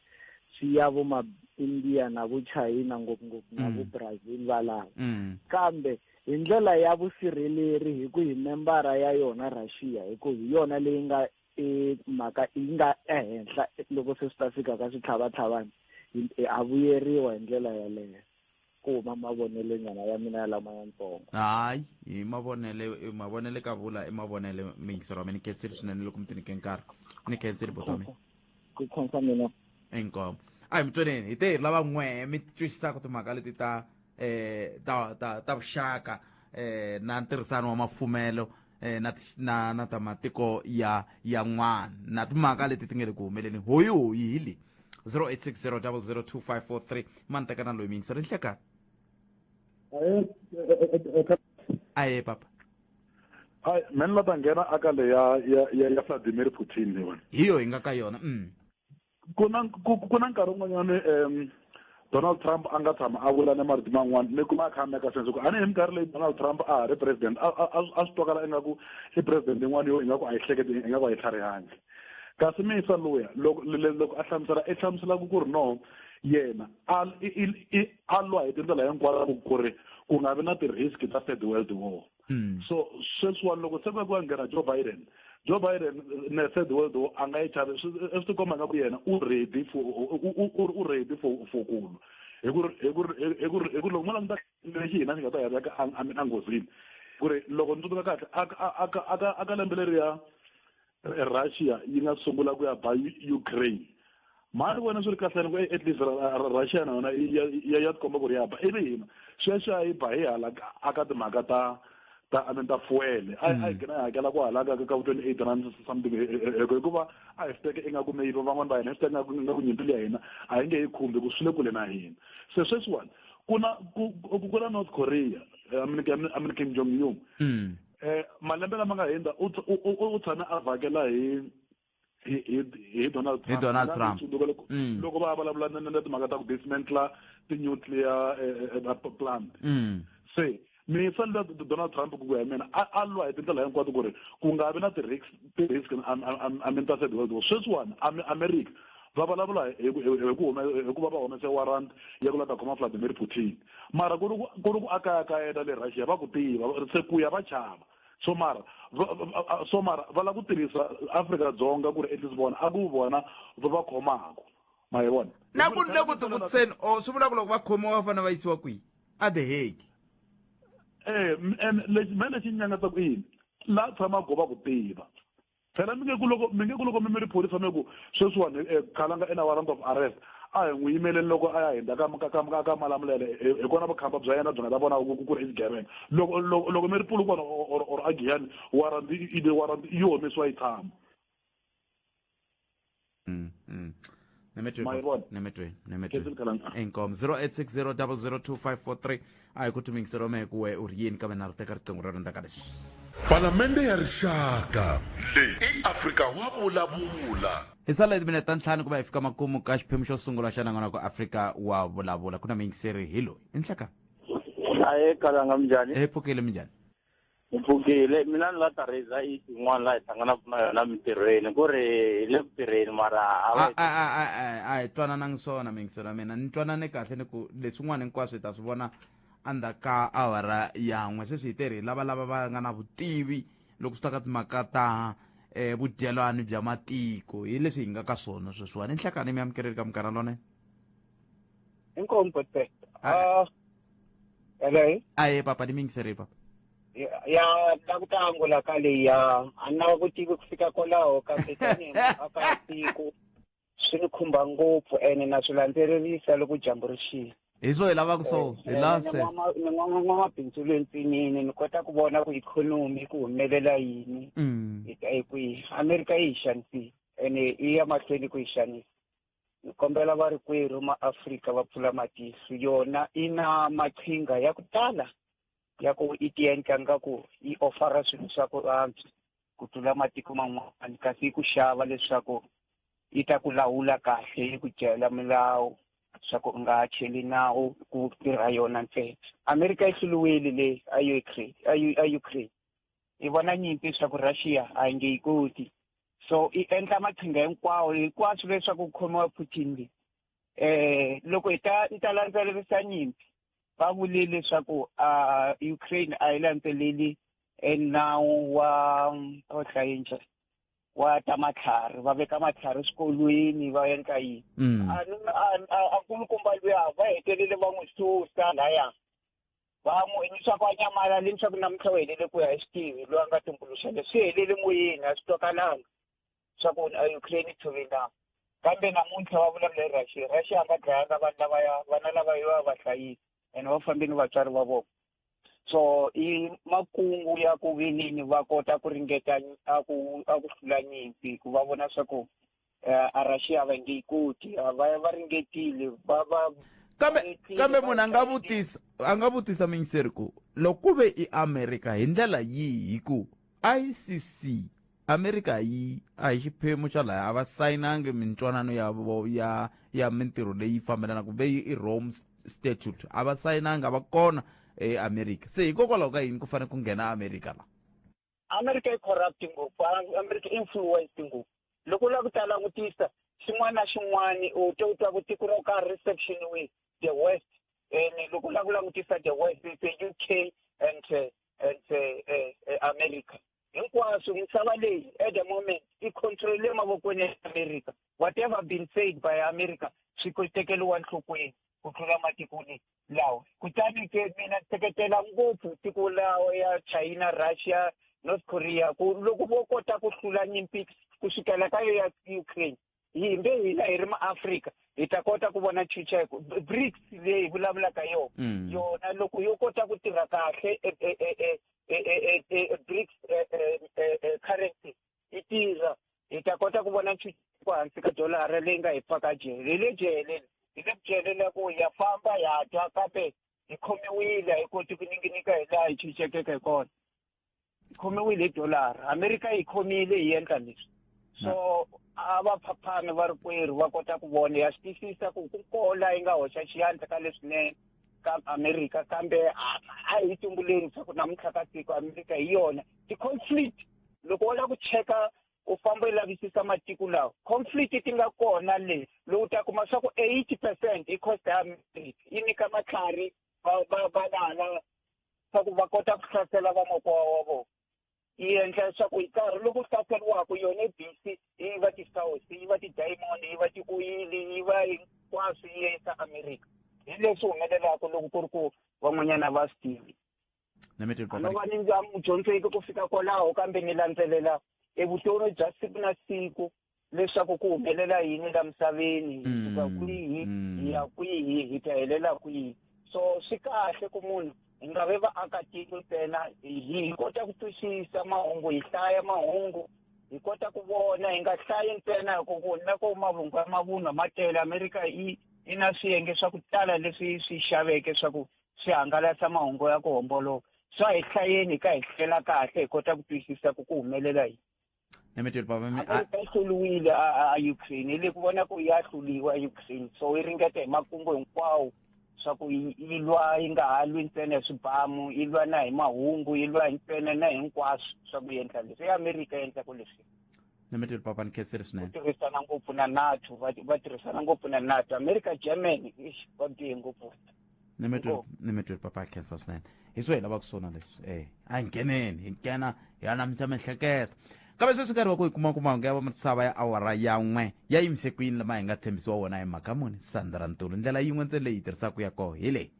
swi ya vo ma India na vo China ngopfungopfu na vo Brazil valava. Kambe hi ndlela ya vusirheleri hi ku hi membara ya yona Russia, hi ku hi yona leyi nga e mhaka yi nga ehenhla loko se swi ta fika ka switlhavatlhavani, ha vuyeriwa hi ndlela yaleyo. Ku huma mavonelo nyana ya mina lama yantsongo. Hayi, hi mavonele mavonele ka vula i mavonele miyingisero wa mina. Ni khensile swinene loko mi ti nyike nkarhi, ni khensile buti wa mina. Ku khensa mina. Inkomu. A hi mitsoneni hi te hi lava n'wehe mi twisisaka timhaka leti ta eh ta ta ta vuxaka na ntirhisano wa mafumelo na na na ta matiko ya yan'wana na timhaka leti ti nge le ku humeleni hoyi hoyi hi le 0860002543 mani tekana loyi miyingisero nhlekani. Aye papa. Hayi, me ni la ta nghena aka le ya ya ya ya Vladimir Putin ni wena. Hi yo hi nga ka yona. Ku na ku na nkarhi wun'wanyani Donald Trump a nga tshama a vula na marito man'wana ni kuma a kha a meka sense ku a ni hi minkarhi leyi Donald Trump a ha ri president a a a swi twakala ingaku i president yin'wana yo ingaku a yi hleketi, ingaku a yi tlharihangi, kasi misa luya loko loko a hlamusela i hlamusela ku ri no yena a i a lwa hi tindlela hinkwato ku ri ku nga vi na ti-risk ta third world war. So sweswiwani loko se ku ya ku ya nghena Joe Biden, Joe Biden ne third world war a nga yi chavi. Swi tikomba nga ku yena u ready for u ready for ku lwa, hi ku hi ku hi ku hi ku loko mo languta lexi hina xi nga ta hi veka enghozini ku ri loko ni tsundzuka kahle aka lembe leriya Russia yi nga sungula ku ya ba Ukraine, mhani vona swi ri kahle ku at least Russia na yona ya ya tikomba ku ri ya ba, ivi hina sweswi a yi ba hi hala aka timhaka ta ta I mean ta fuel a a hi gina hi hakela ku hala ka ka R28 something, hikuva a hi swi teke ingaku maybe van'wani va hina hi swi teke ingaku ingaku nyimpi liya hina a yi nge yi khumbi ku swi le kule na hina. Se sweswiwani ku na ku ku na North Korea, I mean Kim Jong Un, malembe lama nga hundza u tshame a vhakela hi hi hi Donald Trump, hi Donald Trump. Loko loko va vulavula na na timhaka ta ku dismantla ti-nuclear plant. Se mi fanele Donald Trump ku ya mina a lwa hi tindlela hinkwato ku ri ku nga vi na ti-risk ti-risk I mean ta third world war. Sweswiwani America va vulavula hi ku hi ku hi ku va va humese warrant ya ku la ta khoma Vladimir Putin, mara ku ri ku ku ri ku a kayakayela le Russia va ku tiva se ku ya va chava. So mara so mara va lava ku tirhisa Afrika-Dzonga ku ri at least vona a ku vona va va khomaka, ma yi vona. Na ku le ku tivutiseni o swi vula ku loko va khomiwa va fanele va yisiwa kwihi? A The Hague. And lexi me lexi nyangatsaka i yini laha tshamaka va ku tiva phela mi nge ku loko mi nge ku loko mi mi ri phorisa mi ku sweswiwani Khalanga i na warrant of arrest, a hi n'wi yimeleni loko a ya hundza ka ka ka ka Malamulele, hi kona vukhamba bya yena byi nga ta vona ku ku ri i xigevenga. Loko loko loko mi ri Polokwane or a Giyani, warrant i warrant yi humesiwa yi tshama. Nemetweni, nemetweni. Inkomo 0860002543 a hi ku tumingiselo mehe kuwe u ri yini kambe na ri teka riqingho rero ndzhaku ka leswi. Palamende ya Rixaka. Leyi i Afrika wa vulavula. Hi sala hi timinete ta ntlhanu ku va hi fika makumu ka xiphemu xo sungula xa nongonoko Afrika wa vulavula. Ku na muyingiseri hi loyi. I nhlekani. Ahe Kalanga, minjhani? Hi pfukile, minjhani? Hi pfukile. Mina ni la ta raiser issue yin'wana laha hi hlanganaka na yona mintirhweni, ku ri hi le ku tirheni mara a va A a a a a hi twananangi swona muyingiseri wa mina. Ni twanane kahle ni ku leswin'wana hinkwaswo hi ta swi vona endzhaku ka awara yan'we. Sweswi hi terhi hi lava lava va nga na vutivi loko swi ta ka timhaka ta vudyelwani bya matiko, hi leswi hi nga ka swona sweswiwani. I nhlekani, mi amukeleli ka Munghana Lonene. Inkomu bhuti. Hello. Aye papa, ni mingiseri papa. Ya la ku ta angula ka leyi ya a ni na vutivi ku fika kwalaho, kambe tanihi muakatiko swi ni khumba ngopfu ene na swi landzelerisa loko dyambu ri xile. Hi swo hi lavaka so hi lava sweswo. Ni n'wamabindzu lwentswinini, ni kota ku vona ku ikhonomi ku humelela yini, hi ta hi kwihi. Amerika yi hi xanisile ene yi ya mahlweni ku hi xanisa. Ni kombela varikwerhu maAfrika va pfula matihlo. Yona i na maqhinga ya ku tala ya ku i ti endla nga ku yi ofara swilo swa ku antswa ku tlula matiko man'wana, kasi yi ku xava leswaku yi ta ku lawula kahle, yi ku dyela milawu swa ku u nga cheli nawu ku tirha yona ntsena. Amerika yi hluriwile le a Ukraine, a Ukraine. Hi vona nyimpi swa ku Russia a yi nge yi koti, so i endla maqhinga hinkwawo hinkwaswo leswaku ku khomiwa Putin leyi. Loko hi ta ni ta landzelerisa nyimpi, va vule leswaku a Ukraine a yi landzeleli nawu wa o hlaye njhani wa ta matlhari, va veka matlhari eswikolweni, va endla yini. A nkulukumba luya va hetelele va n'wi susa laya, va n'wi leswaku a nyamala, leswaku namuntlha u helele ku ya hi swi tivi loyi a nga tumbuluxa leswi, swi helele moyeni, a swi twakalanga swa ku Ukraine yi tshove nawu. Kambe namuntlha va vulavula hi Russia. Russia a nga dlayanga vanhu lavaya, vana lavaya va va hlayisa ene va fambe ni vatswari va vona. So i makungu ya ku vinini va kota ku ringeta a ku a ku hlula nyimpi, ku va vona swa ku a Russia va nge yi koti. Va va ringetile va va Kambe munhu a nga vutisa, a nga vutisa mingiseri ku loko ku ve i America hi ndlela yihi, hi ku ICC America yi a hi xiphemu xa laha, a va sayinangi mintwanano ya ya ya mintirho leyi fambelanaka kumbe i Rome Statute, a va sayinangi, a va kona eAmerika. Se hikokwalaho ka yini ku fanele ku nghena America la? America yi corrupt ngopfu, America influence ngopfu. Loko u lava ku ta langutisa xin'wana na xin'wana, u twa u twa ku tiko ro karhi ri sectioniwe the West, and loko u lava ku langutisa the West, it's the UK and America. Hinkwaswo misava leyi at the moment i control mavokweni ya America. Whatever been said by America swi ko tekeriwa nhlokweni ku tlula matiko leyi lawa. Kutani ke mina ni seketela ngopfu tiko lawa ya China, Russia, North Korea, ku loko vo kota ku hlula nyimpi ku sukela ka yo ya Ukraine, himbe hina hi ri maAfrika hi ta kota ku vona ntshunxeko. BRICS leyi hi vulavulaka yona, yona loko yo kota ku tirha kahle, BRICS currency yi tirha, hi ta kota ku vona ntshunxeko hansi ka dolara leyi nga hi pfaka jele. Hi le jele, hi le ku jele ku ya famba ya dya, kambe hi khomiwile, a hi koti ku ninginika hi laha hi tshunxekeke hi kona. Hi khomiwile hi dolara, Amerika yi khomile, hi endla leswi. So a va phaphami va rikwerhu, va kota ku vona. Ya swi twisisa ku ku kola yi nga hoxa xiyandla ka leswinene ka Amerika, kambe a hi tumbuleni swa ku namuntlha ka tiko Amerika hi yona ti-conflict. Loko u lava ku cheka, u famba u lavisisa matiko lawa conflict ti nga kona le, lowu ta kuma swa ku 80% i cost ya Amerika, yi nyika matlhari va va valala swa ku va kota ku hlasela vamakwavo wa vona. Yi endla leswaku hi nkarhi loku hlaseriwaka yona busy yi va ti-south, yi va ti-diamond, yi va ti-oyili, yi va hinkwaswo, yi yisa Amerika. Hi leswi humelelaka loko ku ri ku van'wanyana va swi tivi. A no va ni nga mudyondzeki ku fika kwalaho, kambe ni landzelela evutomi bya siku na siku leswaku ku humelela yini la misaveni, hi suka kwihi, hi ya kwihi, hi ta helela kwihi. So swi kahle ku munhu hi nga ve vaakatiko ntsena, hi kota ku twisisa mahungu, hi hlaya mahungu. Hi kota ku vona hi nga hlayi ntsena hi ku na ku mavungu ya mavunwa ma tele. Amerika yi yi na swiyenge swa ku tala leswi swi xaveke swa ku swi hangalasa mahungu ya ku homboloka. Swa hi hlayeni hi ka hi hlela kahle hi kota ku twisisa ku ku humelela yini. Nemetweni papa mi Amerika yi hluriwile a Ukraine, hi le ku vona ku ya hluriwa Ukraine, so yi ringeta hi makungu hinkwawo swa ku yi lwa, yi nga ha lwi ntsena hi swibamu, yi lwa na hi mahungu, yi lwa ntsena na hinkwaswo swa ku endla leswi. I Amerika yi endlaka leswi. Nemetweni papa, ni khensile swinene. Ku tirhisana ngopfu na NATO, va tirhisana ngopfu na NATO. Amerika, Germany, eish, va bihe ngopfu. Nemetweni papa, khensa swinene. Hi swo hi lavaka swona leswi. A hi ngheneni, hi nghena hi anamisa miehleketo. Kambe sweswi nkarhi wa ku hi kuma ku mahungu ya misava ya awara ya 1 ya yimise kwini, lama hi nga tshembisiwa wona hi mhaka muni. Sandra Ntulu, ndlela yin'we ntsena leyi hi tirhisaka ya koho hi leyi.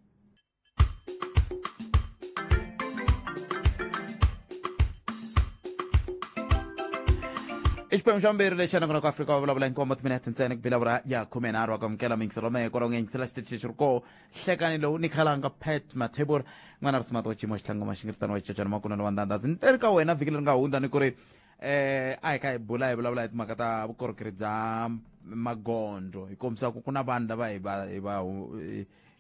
I xiphemu xa vumbirhi lexi nakona ku Afrika va vulavula hinkwamo, timinete ntsena ku bila ya 13. Wa kwamukela miyingiselo mehe kwalaho nga yingisela xitichi lexi ri koho hlekani lowu ni khalanga Pat Mathebula, n'wana ri simato wa xiyimo xitlhangoma xingiritano wa xicocana makunene wa ndandhazi. Ni teri ka wena vhiki leri nga hundza ni ku ri a hi kha hi bula, hi vulavula hi timhaka ta vukorhokeri bya magondzo, hi kombisa ku ku na vanhu lava hi va hi va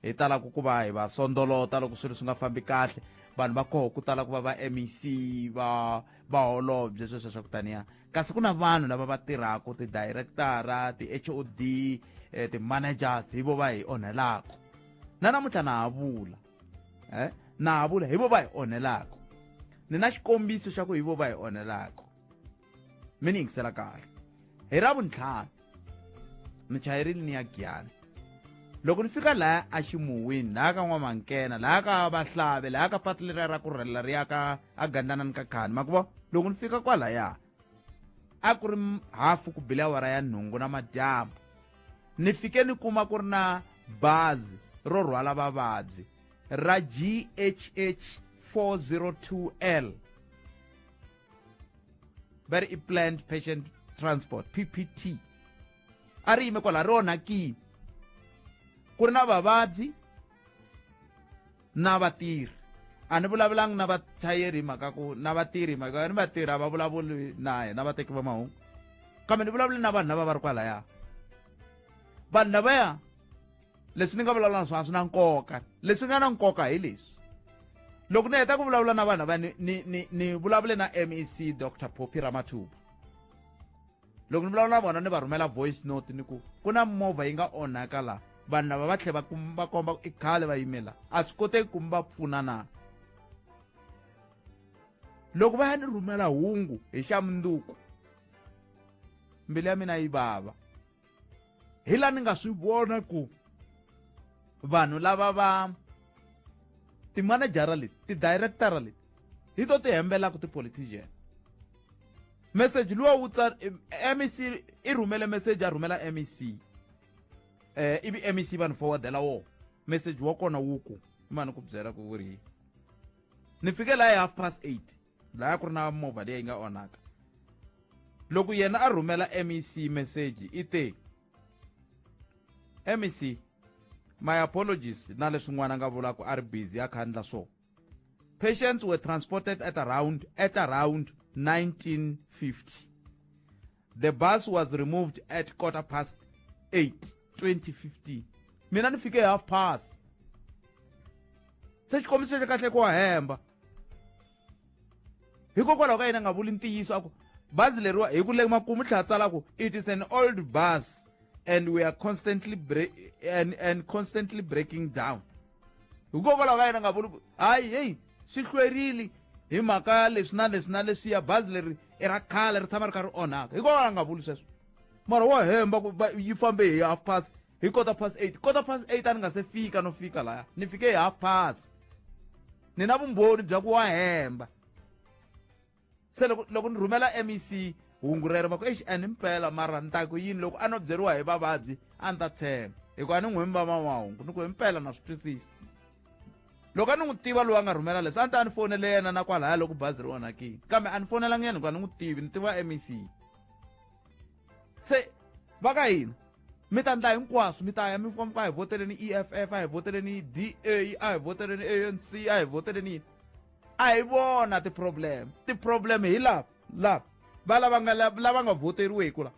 hi talaka ku va hi va sondolota loko swilo swi nga fambi kahle. Vanhu va koho ku tala ku va va MEC, va vaholobye, sweswo swa ku taniya. Kasi ku na vanhu lava va tirhaka, ti-directora, ti-HOD, ti-managers, hi vo va hi onhelaka. Na namuntlha na ha vula, na ha vula, hi vo va hi onhelaka. Ni na xikombiso xa ku hi vo va hi onhelaka. Mi ni yingisela kahle. Hi ra vuntlhanu ni chayerile ni ya Giyani. Loko ni fika laya a Ximuwini, laya ka N'wamankena, laya ka Vahlave, laya ka patu leriya ra ku rhelela ri ya ka a Gandlanani ka Khani makuvo, loko ni fika kwalaya a ku ri hafu ku bile awara ya 8 na madyambu. Ni fike ni kuma ku ri na bazi ro rhwala vavabyi ra GHH 402L, va ri i planned patient transport, PPT. A ri yime kwala, ri onhakile, ku ri na vavabyi na vatirhi. A ni vulavulanga na vachayeri hi mhaka ku na vatirhi, hi mhaka ni vatirhi a va vulavuli na hina vateki va mahungu, kambe ni vulavule na vanhu lava va ri kwalaya. Vanhu lavaya, leswi ni nga vulavula na swona swi na nkoka. Leswi nga na nkoka hi leswi: loko ni heta ku vulavula na vanhu lava, ni vulavule na MEC Dr Phophi Ramathuba. Loko ni vulavula na vona, ni va rhumela voice note, ni ku ku na movha yi nga onhaka laha, vanhu lava va tlhela va komba i khale va yimela, a swi koteki ku mi va pfuna na? Loko va ya ni rhumela hungu hi xa munduku, mbilu ya mina yi vava. Hi laha ni nga swi vona ku vanhu lava va timanejara leti, ti-directora leti, hi to ti hembelaka ti-politician. Message luwa wu tsar MEC i rhumele message, a rhumela MEC, ivi MEC va ni forwardela wo message wa kona. Wu ku mani ku byela ku ri ni fike laha hi 8:30, laya ku ri na movha leyi nga onhaka. Loko yena a rhumela MEC message, i te, "MEC, my apologies," na leswin'wana nga vula ku a ri busy a kha endla swo. "Patients were transported at around 1950. The bus was removed at 8:15, 2015." Mina ni fike half past. Se xikombiso xa kahle ku wa hemba, hikokwalaho ka yena nga vuli ntiyiso, a ku bazi leriwa hi ku le makumu tlhela tsala ku it is an old bus and we are constantly and constantly breaking down. Hikokwalaho ka yena nga vuli ku hayi, heyi, swi hlwerile hi mhaka leswi na leswi na leswiya, bazi leri i ra khale, ri tshama ri kha ri onhaka. Hikokwalaho a nga vuli sweswo, mara wa hemba ku yi fambe hi half past, hi 8:15. 8:15 a ni nga se fika, no fika laya ni fike hi half past. Ni na vumbhoni bya ku wa hemba. Se loko ni rhumela MEC hungu rero, va ku exi, a ni mpela, mara ni ta ku yini? Loko a no byeriwa hi vavabyi a ni ta tshemba, hikuva a ni n'wi va mahungu ni ku himpela na swi twisisa. Loko a ni n'wi tiva loyi a nga rhumela leswi, a ni ta ni fonele yena na kwalaya loko bazi ri onhakile, kambe a ni fonelangi yena hikuva ni n'wi tivi, ni tiva MEC. Se va ka hina mi ta ndla hinkwaswo, mi ta ya mi famba, a hi voteleni EFF, a hi voteleni DA, a hi voteleni ANC, a hi voteleni yini. A hi vona ti-problem, ti-problem hi lava lava. Va lava nga lava nga voteriweki la.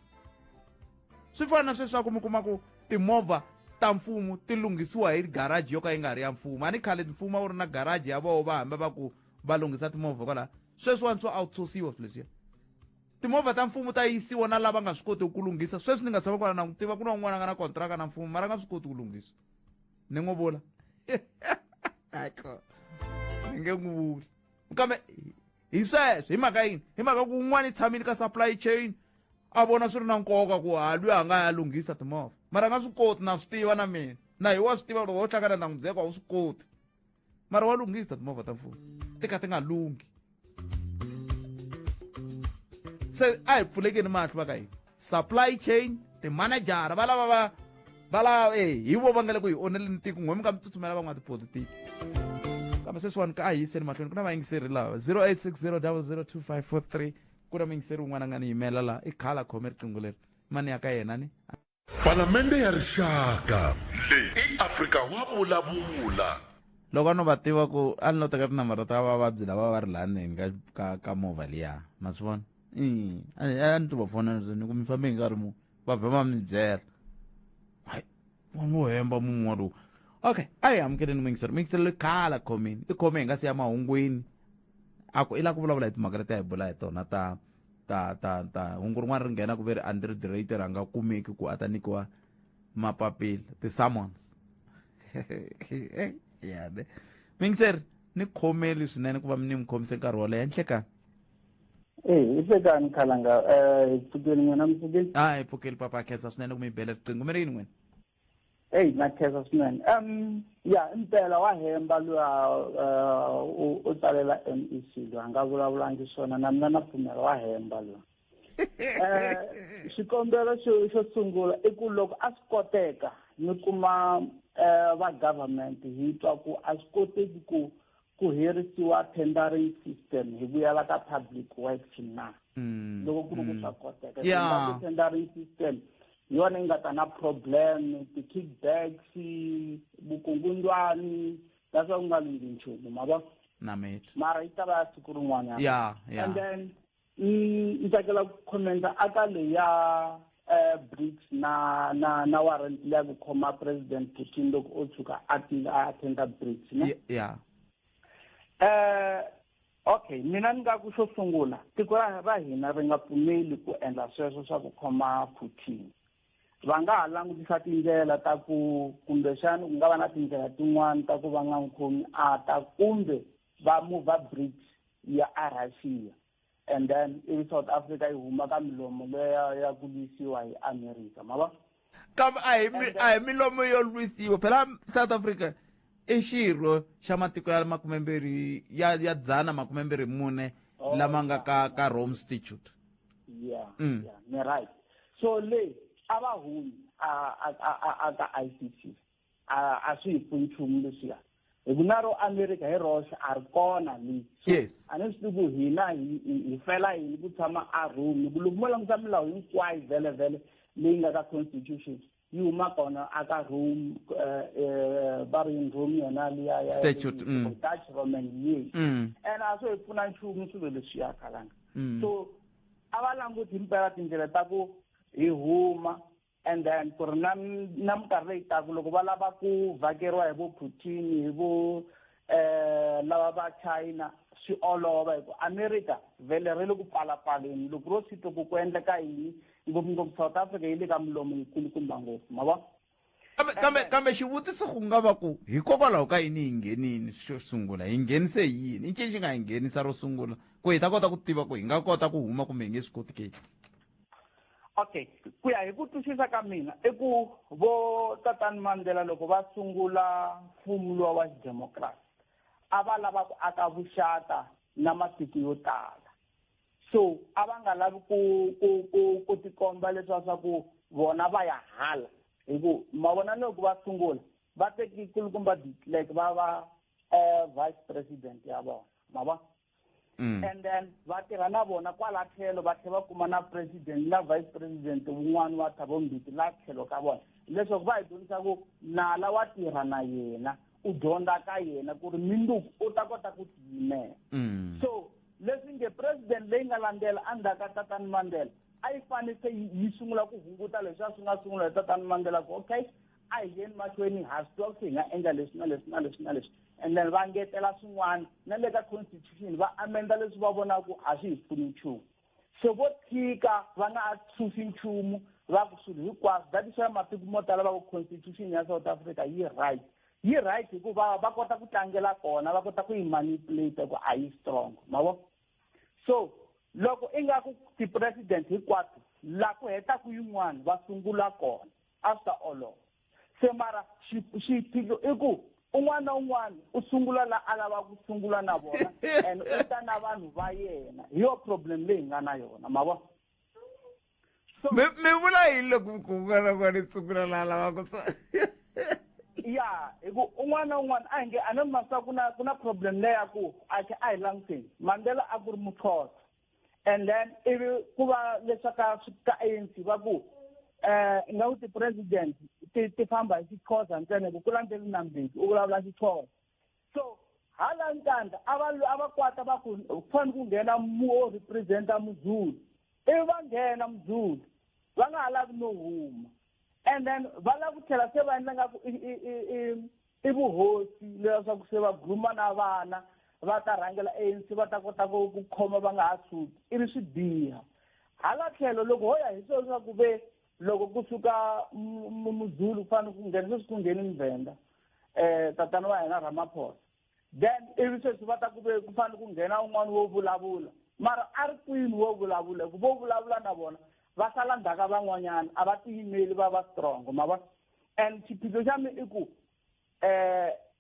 Swi fana na sweswaku mi kuma ku timovha ta mfumo ti lunghisiwa hi garaji yo ka yi nga ri ya mfumo. A ni khale mfumo a wu ri na garaji ya voho, va hamba va ku va lunghisa timovha kwala. Sweswiwani swo outsourciwa swilo leswiya. Timovha ta mfumo ta yisiwa na lava nga swi kotiki ku lunghisa. Sweswi ni nga tshama kwala na ku tiva ku na un'wana a nga na kontraka na mfumo, mara a nga swi koti ku lunghisa. Ni n'wi vula ni nge n'wi vuli, kambe hi sweswo. Hi mhaka yini? Hi mhaka ku un'wana i tshamile ka supply chain, a vona swi ri na nkoka ku ha luya a nga ya lunghisa timovha, mara a nga swi koti. Na swi tiva na mina, na hi wa swi tiva, loko wo hlangana na n'wi byeka, a wu swi koti, mara wa lunghisa timovha ta mfumo ti kha ti nga lunghi. Se a hi pfulekeni mahlo va ka hina. Supply chain, timanejara va lava va va lava e hi vo va nga le ku hi onheleni tiko. N'we mi nga mi tsutsumela van'watipolitiki, kambe sweswiwani ka a hi yiseni mahlweni. Ku na vayingiseri lava 0860 00 2543. Ku na muyingiseri wun'wana a nga ni yimela laha, i khala khome riqingho leri mani ya ka yena ni Palamende ya Rixaka. Leyi i Afrika wa vulavula. Loko a no va tiva ku a ni lo teka tinambara ta vavabyi lava va ri laha ndzeni ka movha liya, ma swi vona, a ni to va fonela ni ku mi fambe hi nkarhi muni, va vhe va mi byela. Hayi, wa n'wi hemba mun'we lowu. Okay, a hi amukeleni muyingiseri. Muyingiseri loyi khala khomini, i khome hi nga si ya mahungwini, a ku i lava ku vulavula hi timhaka leti a hi bula hi tona ta hungu rin'wana ri nghena ku ve ri Andrew de Ruyter a nga kumeki ku a ta nyikiwa mapapila, ti-summons ya ne. Muyingiseri, ni khomeli swinene ku va ni mi khomise nkarhi wo leha. Nhlekani. Eh, i hlekani khalanga, eh pfukeni n'wina, mi pfukeni? A hi pfukeli papa, khensa swinene ku mi bela riqingho. Mi ri yini n'wina? Eyi, na khensa swinene. Ya impela wa hemba luya, u tsalela MEC loyi a nga vulavulangi swona, na mina na pfumela, wa hemba luya. Xikombelo xo sungula i ku loko a swi koteka ni kuma va government hi twa ku a swi koteki ku herisiwa tendering system, hi vuyela ka public works na, loko ku ri ku swa koteka. Tendering system hi yona yi nga ta na problem, ti-kickbacks, vukungundwani, that's why ku nga lunghi nchumu, ma vona. Na mita. Mara yi ta va ya siku rin'wanyana. Ya. And then ni tsakela ku commenta aka leya BRICS na warrant leya ku khoma President Putin loko o tshuka a tile a attenda BRICS, ne? Ya. Okay, mina ni nga ku xo sungula tiko ra hina ri nga pfumeli ku endla sweswo swa ku khoma Putin. Va nga ha langutisa tindlela ta ku kumbexani ku nga va na tindlela tin'wani ta ku va nga n'wi khomi a ta, kumbe va move BRICS ya a Russia, and then ivi South Africa yi huma ka milomo leya ya ku lwisiwa hi America, ma va. Kambe a hi milomo yo lwisiwa phela. South Africa i xirho xa matiko ya 224 lama nga ka Rome Statute. Yeah. Yeah, ni right. So le a va humi a ka ICC, a swi hi pfuni nchumu leswiya, hi ku na ro America hi roxe a ri kona le. So a ni swi tivi ku hina hi fela yini ku tshama a Rome, ku loko mo languta milawu hinkwayo vhele vhele leyi nga ka constitution yi huma kona a ka Rome, va ri Rome yona liya ya Statute. Dutch Roman, yes. And a swi hi pfuna nchumu swilo leswiya, khalanga. So a va languti himpela tindlela ta ku hi huma, and then ku ri na minkarhi leyi taka loko va lava ku vhakeriwa hi vo Putin, hi vo lava va China, swi olova, hi ku America vhele ri le ku pfalapfaleni. Loko ro swi twa ku ku endleka yini, ngopfungopfu South Africa yi le ka milomo yikulukumba ngopfu, ma vona. Kambe xivutiso ku nga va ku hikokwalaho ka yini hi nghenini? Xo sungula, hi nghenise hi yini? I ncini xi nga hi nghenisa ro sungula ku hi ta kota ku tiva ku hi nga kota ku huma kumbe hi nge swi koti ke? Okay, ku ya hi ku twisisa ka mina i ku vo tatani Mandela loko va sungula mfumo luwa wa xidemokirasi, a va lava ku aka vuxaka na matiko yo tala. So a va nga lavi ku tikomba leswaku swa ku vona va ya hala, hi ku ma vona loko va sungula va teki kulukumba de Klerk va va vice president ya vona, ma vona. And then va tirha na vona kwala tlhelo, va tlhela va kuma na president na vice president wun'wana wa Thabo Mbeki la tlhelo ka vona, leswaku va hi dyondzisa ku nala wa tirha na yena, u dyondza ka yena ku ri minduku u ta kota ku tiyimela. So Leswi nge president leyi nga landzela endzhaku ka Tatani Mandela a yi fanele se yi sungula ku hunguta leswi a swi nga sungula hi Tatani Mandela, ku okay, a hi yeni mahlweni, ha swi tiva ku se hi nga endla leswi na leswi na leswi na leswi, and then va ngetela swin'wana na le ka constitution, va amenda leswi va vonaka ku a swi hi pfuni nchumu. Se vo tshika va nga susi nchumu, va ku swilo hinkwaswo. That is why matiko mo tala va ku constitution ya South Africa yi right, yi right, hikuva va kota ku tlangela kona, va kota ku yi manipulate ku a yi strong, ma vo. So loko ingaku ti-president hinkwato la ku hetaku yin'wana va sungula kona, a swi ta olova. Se mara xiphiqo i ku un'wana na un'wana u sungula la a lava ku sungula na vona, and u ta na vanhu va yena. Hi yo problem leyi hi nga na yona, ma vona. Mi vula yini loko ku un'wana na un'wana i sungula la a lava ku? Ya, hi ku un'wana na un'wana a hi nge a ni masa ku na problem leya ya ku a khe a hi languteni Mandela a ku ri Muxhosa, and then ivi ku va leswaka ka ANC va ku ingaku ti-president ti famba hi Xixhosa ntsena, ku landzeli na Mbeki u vulavula Xixhosa. So hala Nkandla a va kwata, va ku ku fanele ku nghena wo representa Muzulu, ivi va nghena Muzulu, va nga ha lavi no huma, and then va lava ku tlhela se va endla ngaku i vuhosi leswaku se va guma na vana va ta rhangela ANC, va ta kota ku khoma, va nga ha suki, ivi swi biha. Hala tlhelo loko ho ya hi swona swa ku ve loko kusuka Muzulu ku fanele ku nghena, sweswi ku ngheni Mvenda, tatana wa hina Ramaphosa, then ivi sweswi va ta ku ve ku fanele ku nghena un'wana wo vulavula, mara a ri kwini wo vulavula? Ku vo vulavula na vona va sala ndzhaka, van'wanyana a va tiyimeli, va va strong, ma vona. And xiphiqo xa mi i ku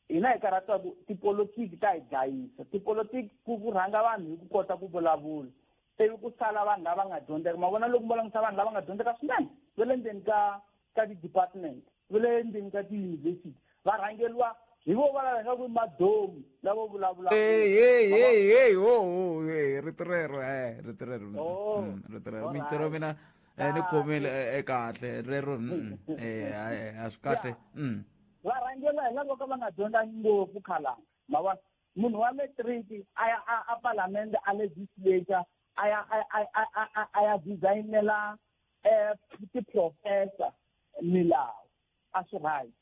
hina hi karhatiwa ku tipolotiki ta hi dlayisa. Tipolotiki ku rhanga vanhu hi ku kota ku vulavula, ivi ku sala vanhu lava nga dyondzeka, ma vona. Loko mo langutisa vanhu lava nga dyondzeka swinene va le ndzeni ka ti-department, va le ndzeni ka ti-university, va rhangeriwa hi vo va nga ku madomu lavo vulavula. Hey, hey, hey, hey, ho ho, hey, rito rero, rito rero. Oh, Rito rero mintirho mina ni khomile kahle rero, a swi kahle. Va rhangeriwa hi lavo ka va nga dyondzangi ngopfu khalanga, ma vona. Munhu wa matric a ya a palamende, a legislature, a ya designela ti-professor milawu, a swi right.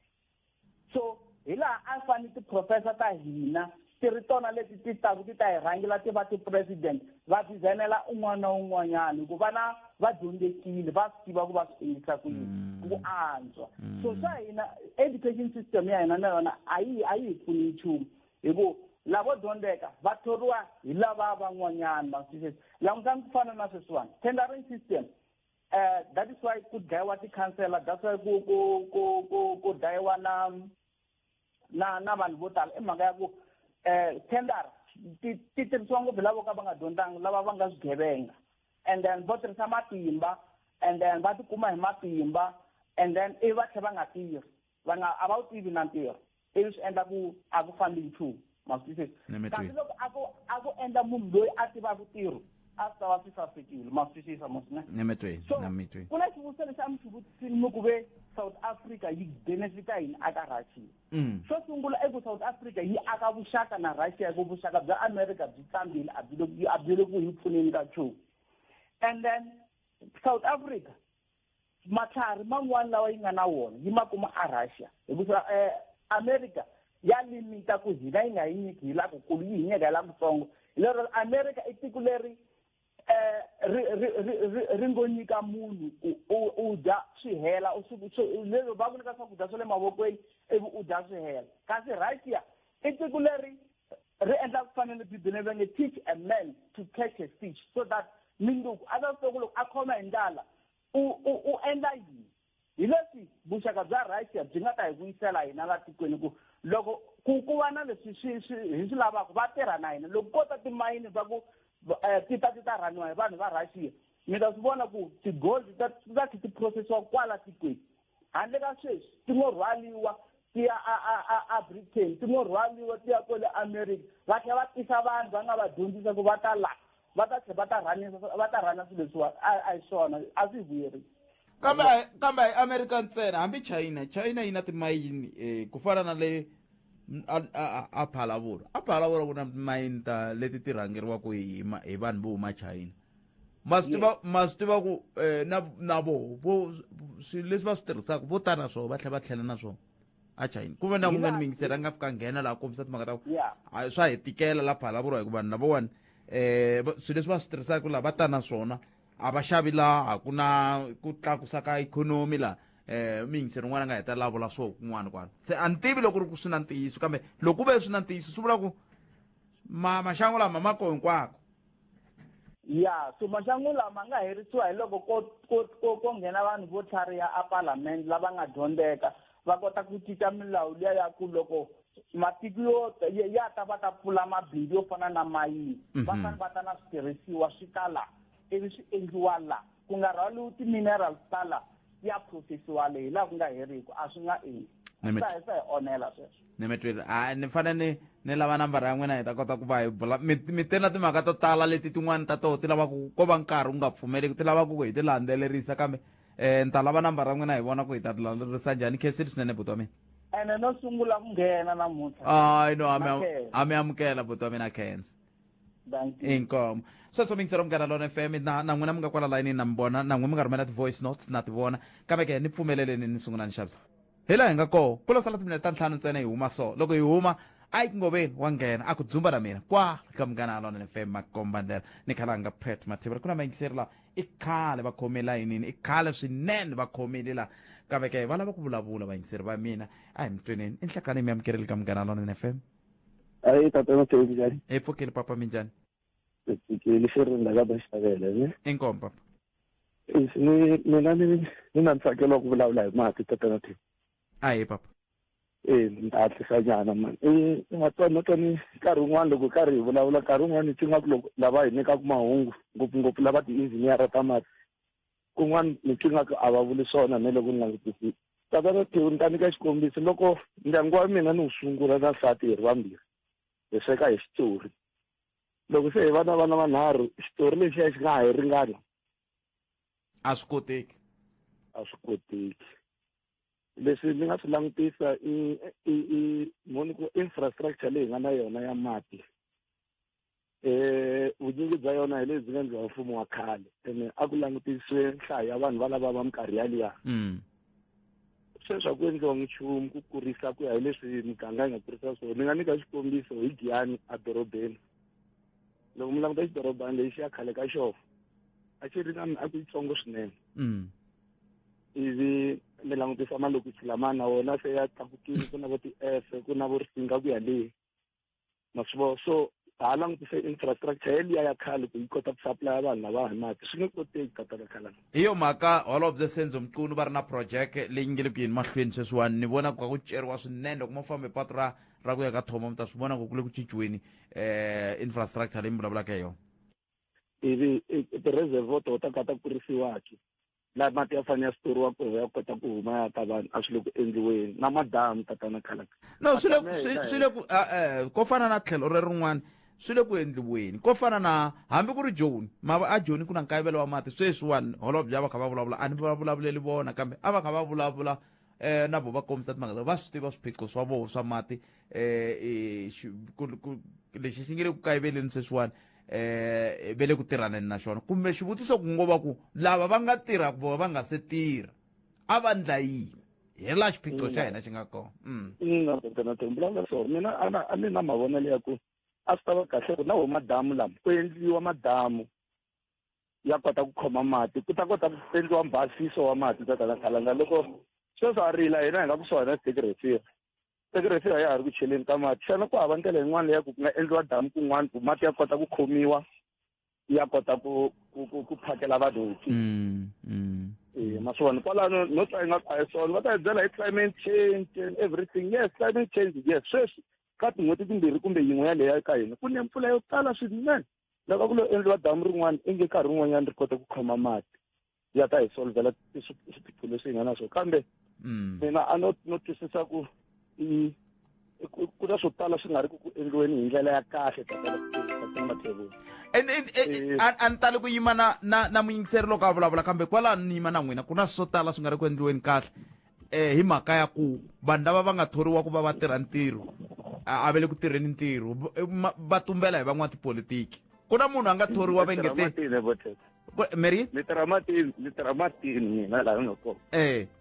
So hi laha a fanele ti-professor ta hina ti ri tona leti ti taku ti ta hi rhangela, ti va ti-president, va designela un'wana na un'wanyana, hi ku vana va dyondzekile, va swi tiva ku va swi endlisa ku yini ku antswa. So swa hina, education system ya hina na yona a yi hi pfuni nchumu, hi ku lavo dyondzeka va thoriwa hi lava van'wanyana, ma swi twisisa. Langutani ku fana na sweswiwani, tendering system, that is why ku dlayiwa ti-councillor, that's why ku dlayiwa na vanhu vo tala, i mhaka ya ku tender ti tirhisiwa ngopfu hi lavo ka va nga dyondzanga, lava va nga swigevenga, and then vo tirhisa matimba, and then va tikuma hi matimba, and then ivi va tlhela va nga tirhi, va nga a va wu tivi na ntirho, ivi swi endla ku a ku fambi nchumu, ma swi twisisa. Kasi loko a ku endla munhu loyi a tivaka ntirho, a swi ta va swi sasekile, ma swi twisisa mos ne. Nemetweni. So Namitweni. ku na xivutiso lexi a mi xi vutisile, mi ku ve South Africa yi benefita yini aka Russia? Xo sungula i ku South Africa yi aka vuxaka na Russia, hi ku vuxaka bya America byi tsambile, a byi le ku hi pfuneni ka nchumu. And then South Africa, matlhari man'wani lawa yi nga na wona yi ma kuma a Russia, hikuva America ya limita ku hina yi nga yi nyiki hi la kukulu, yi hi nyika hi la kutsongo. Hi lero America i tiko leri ri ngo nyika munhu ku u dya swi hela, lero va ku nyika swakudya swa le mavokweni ivi u dya swi hela. Kasi Russia i tiko leri ri endla ku fana na Bibele va nge, "Teach a man to catch a fish so that minduku a ta swi tiva ku loko a khoma hi ndlala u endla yini." Hi leswi vuxaka bya Russia byi nga ta hi vuyisela hina la tikweni, ku loko ku va na leswi swi hi swi lavaka, va tirha na hina. Loko ko ta timayini va ku ti ta rhaniwa hi vanhu va Russia, mi ta swi vona ku ti-gold ti ta tlhe ti processiwa kwala tikweni, handle ka sweswi ti ngo rhwaliwa ti ya a Britain, ti ngo rhwaliwa ti ya kwale America, va tlhela va tisa vanhu va nga va dyondzisa ku va ta la va ta tlhela va ta rhanisa, va ta rhana swilo leswiwa. A hi swona, a swi vuyerisi. Kambe a hi America ntsena, hambi China. China yi na timayini ku fana na le A Phalavula, a Phalavula ku na timayini ta leti ti rhangeriwaka hi hi vanhu vo huma China. Ma swi tiva, ma swi tiva ku na voho vo swilo leswi va swi tirhisaka vo ta na swona, va tlhela va tlhela na swona a China. Ku ve na kun'wana muyingiseri a nga fika nghena laha kombisa timhaka ta ku swa hi tikela la Phalavula, hikuva vanhu lavawani swilo leswi va swi tirhisaka laha va ta na swona, a va xavi laha, ku na ku tlakusa ka ikhonomi laha. Muyingiseri un'wana a nga heta la vula swo kun'wana kwala, se a ni tivi loko ri ku swi na ntiyiso, kambe loko ku ve swi na ntiyiso swi vula ku maxangu lama ma ko hinkwako. Ya, so maxangu lama nga herisiwa hi loko ko nghena vanhu vo tlhariha a palamende lava nga dyondzeka, va kota ku cinca milawu liya ya ku loko matiko yo ya ta va ta pfula mabindzu yo fana na mayini, va fanele va ta na switirhisiwa swi ta la, ivi swi endliwa la, ku nga rhwaliwi ti-minerals ta la ya processiwa leyi laha ku nga heriki. A swi nga endli swa hi onhela sweswo. Ni mi twile. A ni fanele ni lava nambara ya n'wina, hi ta kota ku va hi bula. Mi te na timhaka to tala leti tin'wani ta toho ti lava ku ko va nkarhi wu nga pfumeleki, ti lava ku hi ti landzelerisa, kambe ni ta lava nambara ya n'wina, hi vona ku hi ta ti landzelerisa njhani. Khensile swinene, buti wa mina. Ene no sungula ku nghena namuntlha. Hayi no, a mi amukela, buti wa mina, khensa. Inkomo. Sweswo mingiselo Munghana Lona FM, na n'wina mi nga kwala layinini na mi vona, na n'wina mi nga rhumela ti-voice notes na ti vona, kambe ke ni pfumeleleni ni sungula ni xavisa hi laha hi nga koho. Ku lo sala timinete ta 5 ntsena hi huma, so loko hi huma a yi ngoveni wa nghena a ku dzumba na mina kwa ka Munghana Lona FM, makomba ndlela ni khalanga Pet Mathivula. Ku na mayingiseri laha i khale va khome layinini, i khale swinene va khomile laha, kambe ke va lava ku vulavula. Vayingiseri va mina, a hi mi tweneni. I nhlakani, mi amukeleli ka Munghana Lona FM. Ayi tata, na njhani? Hi pfukile papa, minjhani? Hi pfukile, xi ri la ka Maxavele ne. Inkomu papa. Ni mina ni na ntsakelo wa ku vulavula hi mati, tata na Tim. Ahi papa. E ni ta hatlisa nyana mani. I nga twa no twa ni nkarhi wun'wana loko karhi hi vulavula, nkarhi wun'wana ni twi nga ku loko lava hi nyikaka mahungu, ngopfungopfu lava ti-engineer ta mati, kun'wana ni twi nga ku a va vuli swona. Ne loko ni langutisile, tata na Theo, ni ta nyika xikombiso. Loko ndyangu wa mina ni wu sungula na nsati hi ri vambirhi, hi sweka hi xitori. Loko se hi va na vana vanharhu, xitori lexiya xi nga ha hi ringana? A swi koteki. A swi koteki. Leswi ni nga swi langutisa i moni ku infrastructure leyi hi nga na yona ya mati, vunyingi bya yona hi lebyi nga endliwa mfumo wa khale, ene a ku langutisiwe nhlayo ya vanhu valava va minkarhi yaliya. Sweswi a ku endliwa nchumu ku kurisa ku ya hi leswi miganga yi nga kurisa swona. Ni nga nyika xikombiso hi Giyani edorobeni. Loko mi languta xidorobani lexi ya khale ka xona, a xi ri na miako yitsongo swinene. Ivi mi langutisa malokixi lama na wona se ya tlakukile, ku na vo ti-F, ku na vo Risinga ku ya le, ma swi vona. So ha langutise infrastructure yeliya ya khale ku yi kota ku supply vanhu lava hi mati, swi nge koteki, tata ka Khalanga. Hi yo mhaka holobye Senzo Mchunu va ri na project leyi nge le ku yeni mahlweni sweswiwani. Ni vona ku ka ku ceriwa swinene. Loko mo famba hi patu ra ku ya ka Thoma, mi ta swi vona ku ku le ku cinciweni infrastructure leyi mi vulavulaka hi yona. Ivi ti-reservoir to ta ka ta kurisiwaki laha mati ya fanele ya switoriwa koho ya kota ku huma ya ka vanhu, a swi le ku endliweni na madamu, tatana Khalanga. No, swi le swi le ku ko fana na tlhelo rerin'wana swi le ku endliweni, ko fana na hambi ku ri Joni mava a Joni ku na nkayivelo wa mati sweswiwani. Holobye a va kha va vulavula, a ni va vulavuleli vona, kambe a va kha va vulavula na vo va kombisa timhaka, va swi tiva swiphiqo swa voho swa mati. Lexi xi nge le ku kayiveleni sweswiwani, ve le ku tirhaneni na xona. Kumbe xivutiso ku ngo va ku lava va nga tirha, ku va nga se tirha, a va ndla yini? Hi laha xiphiqo xa hina xi nga kona. Ina, tatana, vulavula swona. Mina a ni na mavonelo ya ku a swi ta va kahle ku na wo madamu lama ku endliwa madamu ya kota ku khoma mati, ku ta kota ku endliwa mbhasiso wa mati, tatana Khalanga. Loko sweswo a rila hina hi nga kusuhani na Sterkrivier, Sterkrivier ya ha ri ku cheleni ka mati. Xana ku hava ndlela yin'wana leya ku nga endliwa damu kun'wana ku mati ya kota ku khomiwa, ya kota ku phakela vanhu ki? E ma swi vona kwalano no twa ingaku a hi swona. Va ta hi byela hi climate change and everything. Yes, climate change, yes. Sweswi ka tin'hweti timbirhi kumbe yin'we yaleyo ka hina ku ne mpfula yo tala swinene. Loko ku lo endliwa damu rin'wana, i nge nkarhi wun'wanyana ri kota ku khoma mati, ya ta hi solvela swiphiqo leswi hi nga na swona. Kambe mina a no twisisa ku i ku na swo tala swi nga ri ku endliweni hi ndlela ya kahle, tatana Mathevula. A ni tali ku yima na muyingiseri loko a vulavula, kambe kwalano ni yima na n'wina. Ku na swo tala swi nga ri ku endliweni kahle, hi mhaka ya ku vanhu lava va nga thoriwa ku va va tirha ntirho A va le ku tirheni ntirho va tumbela hi van'watipolitiki. Ku na munhu a nga thoriwa va ngete mary ni tirha matini, ni tirha matini mina laha ni nga kona.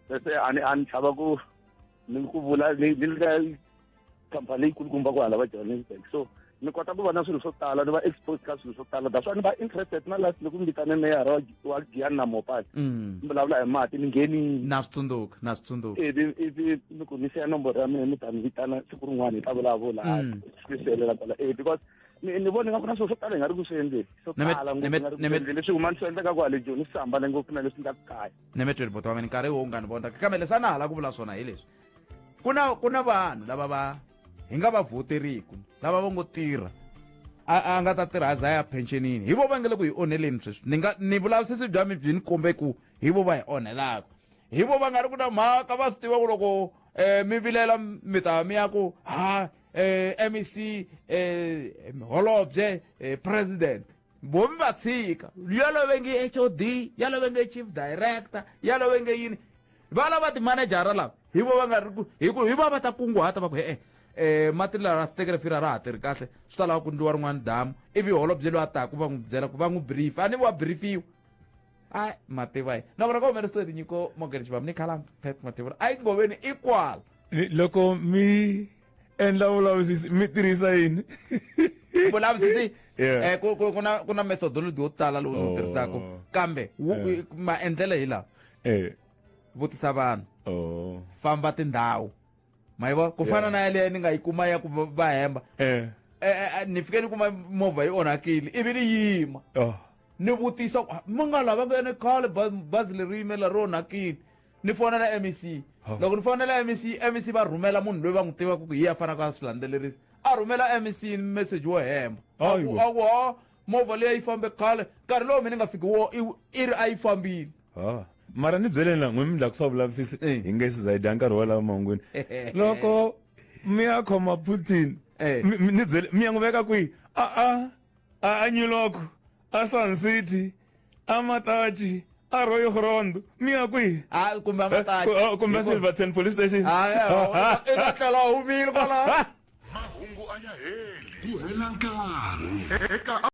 Se a ni chava ku ni ku vula ni ni le ka khampani leyikulukumba ku hala va Johannesburg, so ni kota ku va na swilo swo tala, ni va exposed ka swilo swo tala. That's why ni va interested na last loko ni vitane meyara wa Giyani na Mopani, ni vulavula hi mati, ni nghenile. Na swi tsundzuka, na swi tsundzuka. Ivi ni ku ni siya nomboro ya mina, mi ta ni vitana siku rin'wana hi ta vulavula. Swi helela kwala, because ni vona nga ku na swilo swo tala hi nga ri ku swi endleni, swo tala ngopfu nga ri ku swi endleni. Leswi humani swi endleka kwale Joni swi hambane ngopfu na leswi endlaka kaya. Nemetweni bota wa mina, nkarhi wo nga ni vona, kambe leswi a na ha lava ku vula swona hi leswi: ku na vanhu lava va hi nga va voteriku, lava va ngo tirha, a nga ta tirha a za ya pensionini, hi vo va nge le ku hi onheleni sweswi. Ni nga ni vulavisisi bya mi byi ni kombe ku hi vo va hi onhelaka, hi vo va nga ri ku na mhaka. Va swi tiva ku loko mi vilela mi ta mi ya ku ha MEC, holobye, president, vo mi va tshika. Yalo ve nge HOD, yalo ve nge chief director, yalo ve nge yini, va lava timanejara lava, hi vo va nga ri ku hi ku hi va va ta kunguhata va ku e mati lawa swi fira ra ha tirhi kahle, swi ta lava ku ndliwa rin'wana damu. Ivi holobye loyi a taku va n'wi byela ku va n'wi brief, a ni wa briefiwa a mativa yi nakona ka humelerisiwe tinyiko Morgan Xivamu ni khalanga Pet Mativula a yi ngoveni i kwala. Loko mi endla vulavisisi mi tirhisa yini? Vulavisisi, ku na methodology yo tala lowu ni wu tirhisaka, kambe maendlelo hi lawa: vutisa vanhu, famba tindhawu, ma ku fana na yaleyo ni nga yi kuma ya ku va hemba. Ni fike ni kuma movha yi onhakile, ivi ni yima, ni vutisa mi nga lava nga ni khale bazi leri yimela ri onhakile. Ni fonela MEC. Loko ni fonela MEC, MEC va rhumela munhu loyi va n'wi tivaka ku hi ya fanaka a swi landzelerisa, a rhumela MEC message wo hemba, a ku ha movha leyi yi fambe khale, nkarhi lowu mina ni nga fiki wo i ri a yi fambile. Mara ni byeleni la n'we mi ndlaku swa vulavisisi hi nge se za hi dya nkarhi wa lava mahungwini, loko mi ya khoma Putin, ni byele, mi ya n'wi veka kwihi? A New York, a Sun City, a Matachi, a Rooigrond, mi ya kwihi? A kumbe a Matachi. Kumbe Silverton police station. I ta tlhela humile kwala. Mahungu a ya heli ku hela nkarhi eka.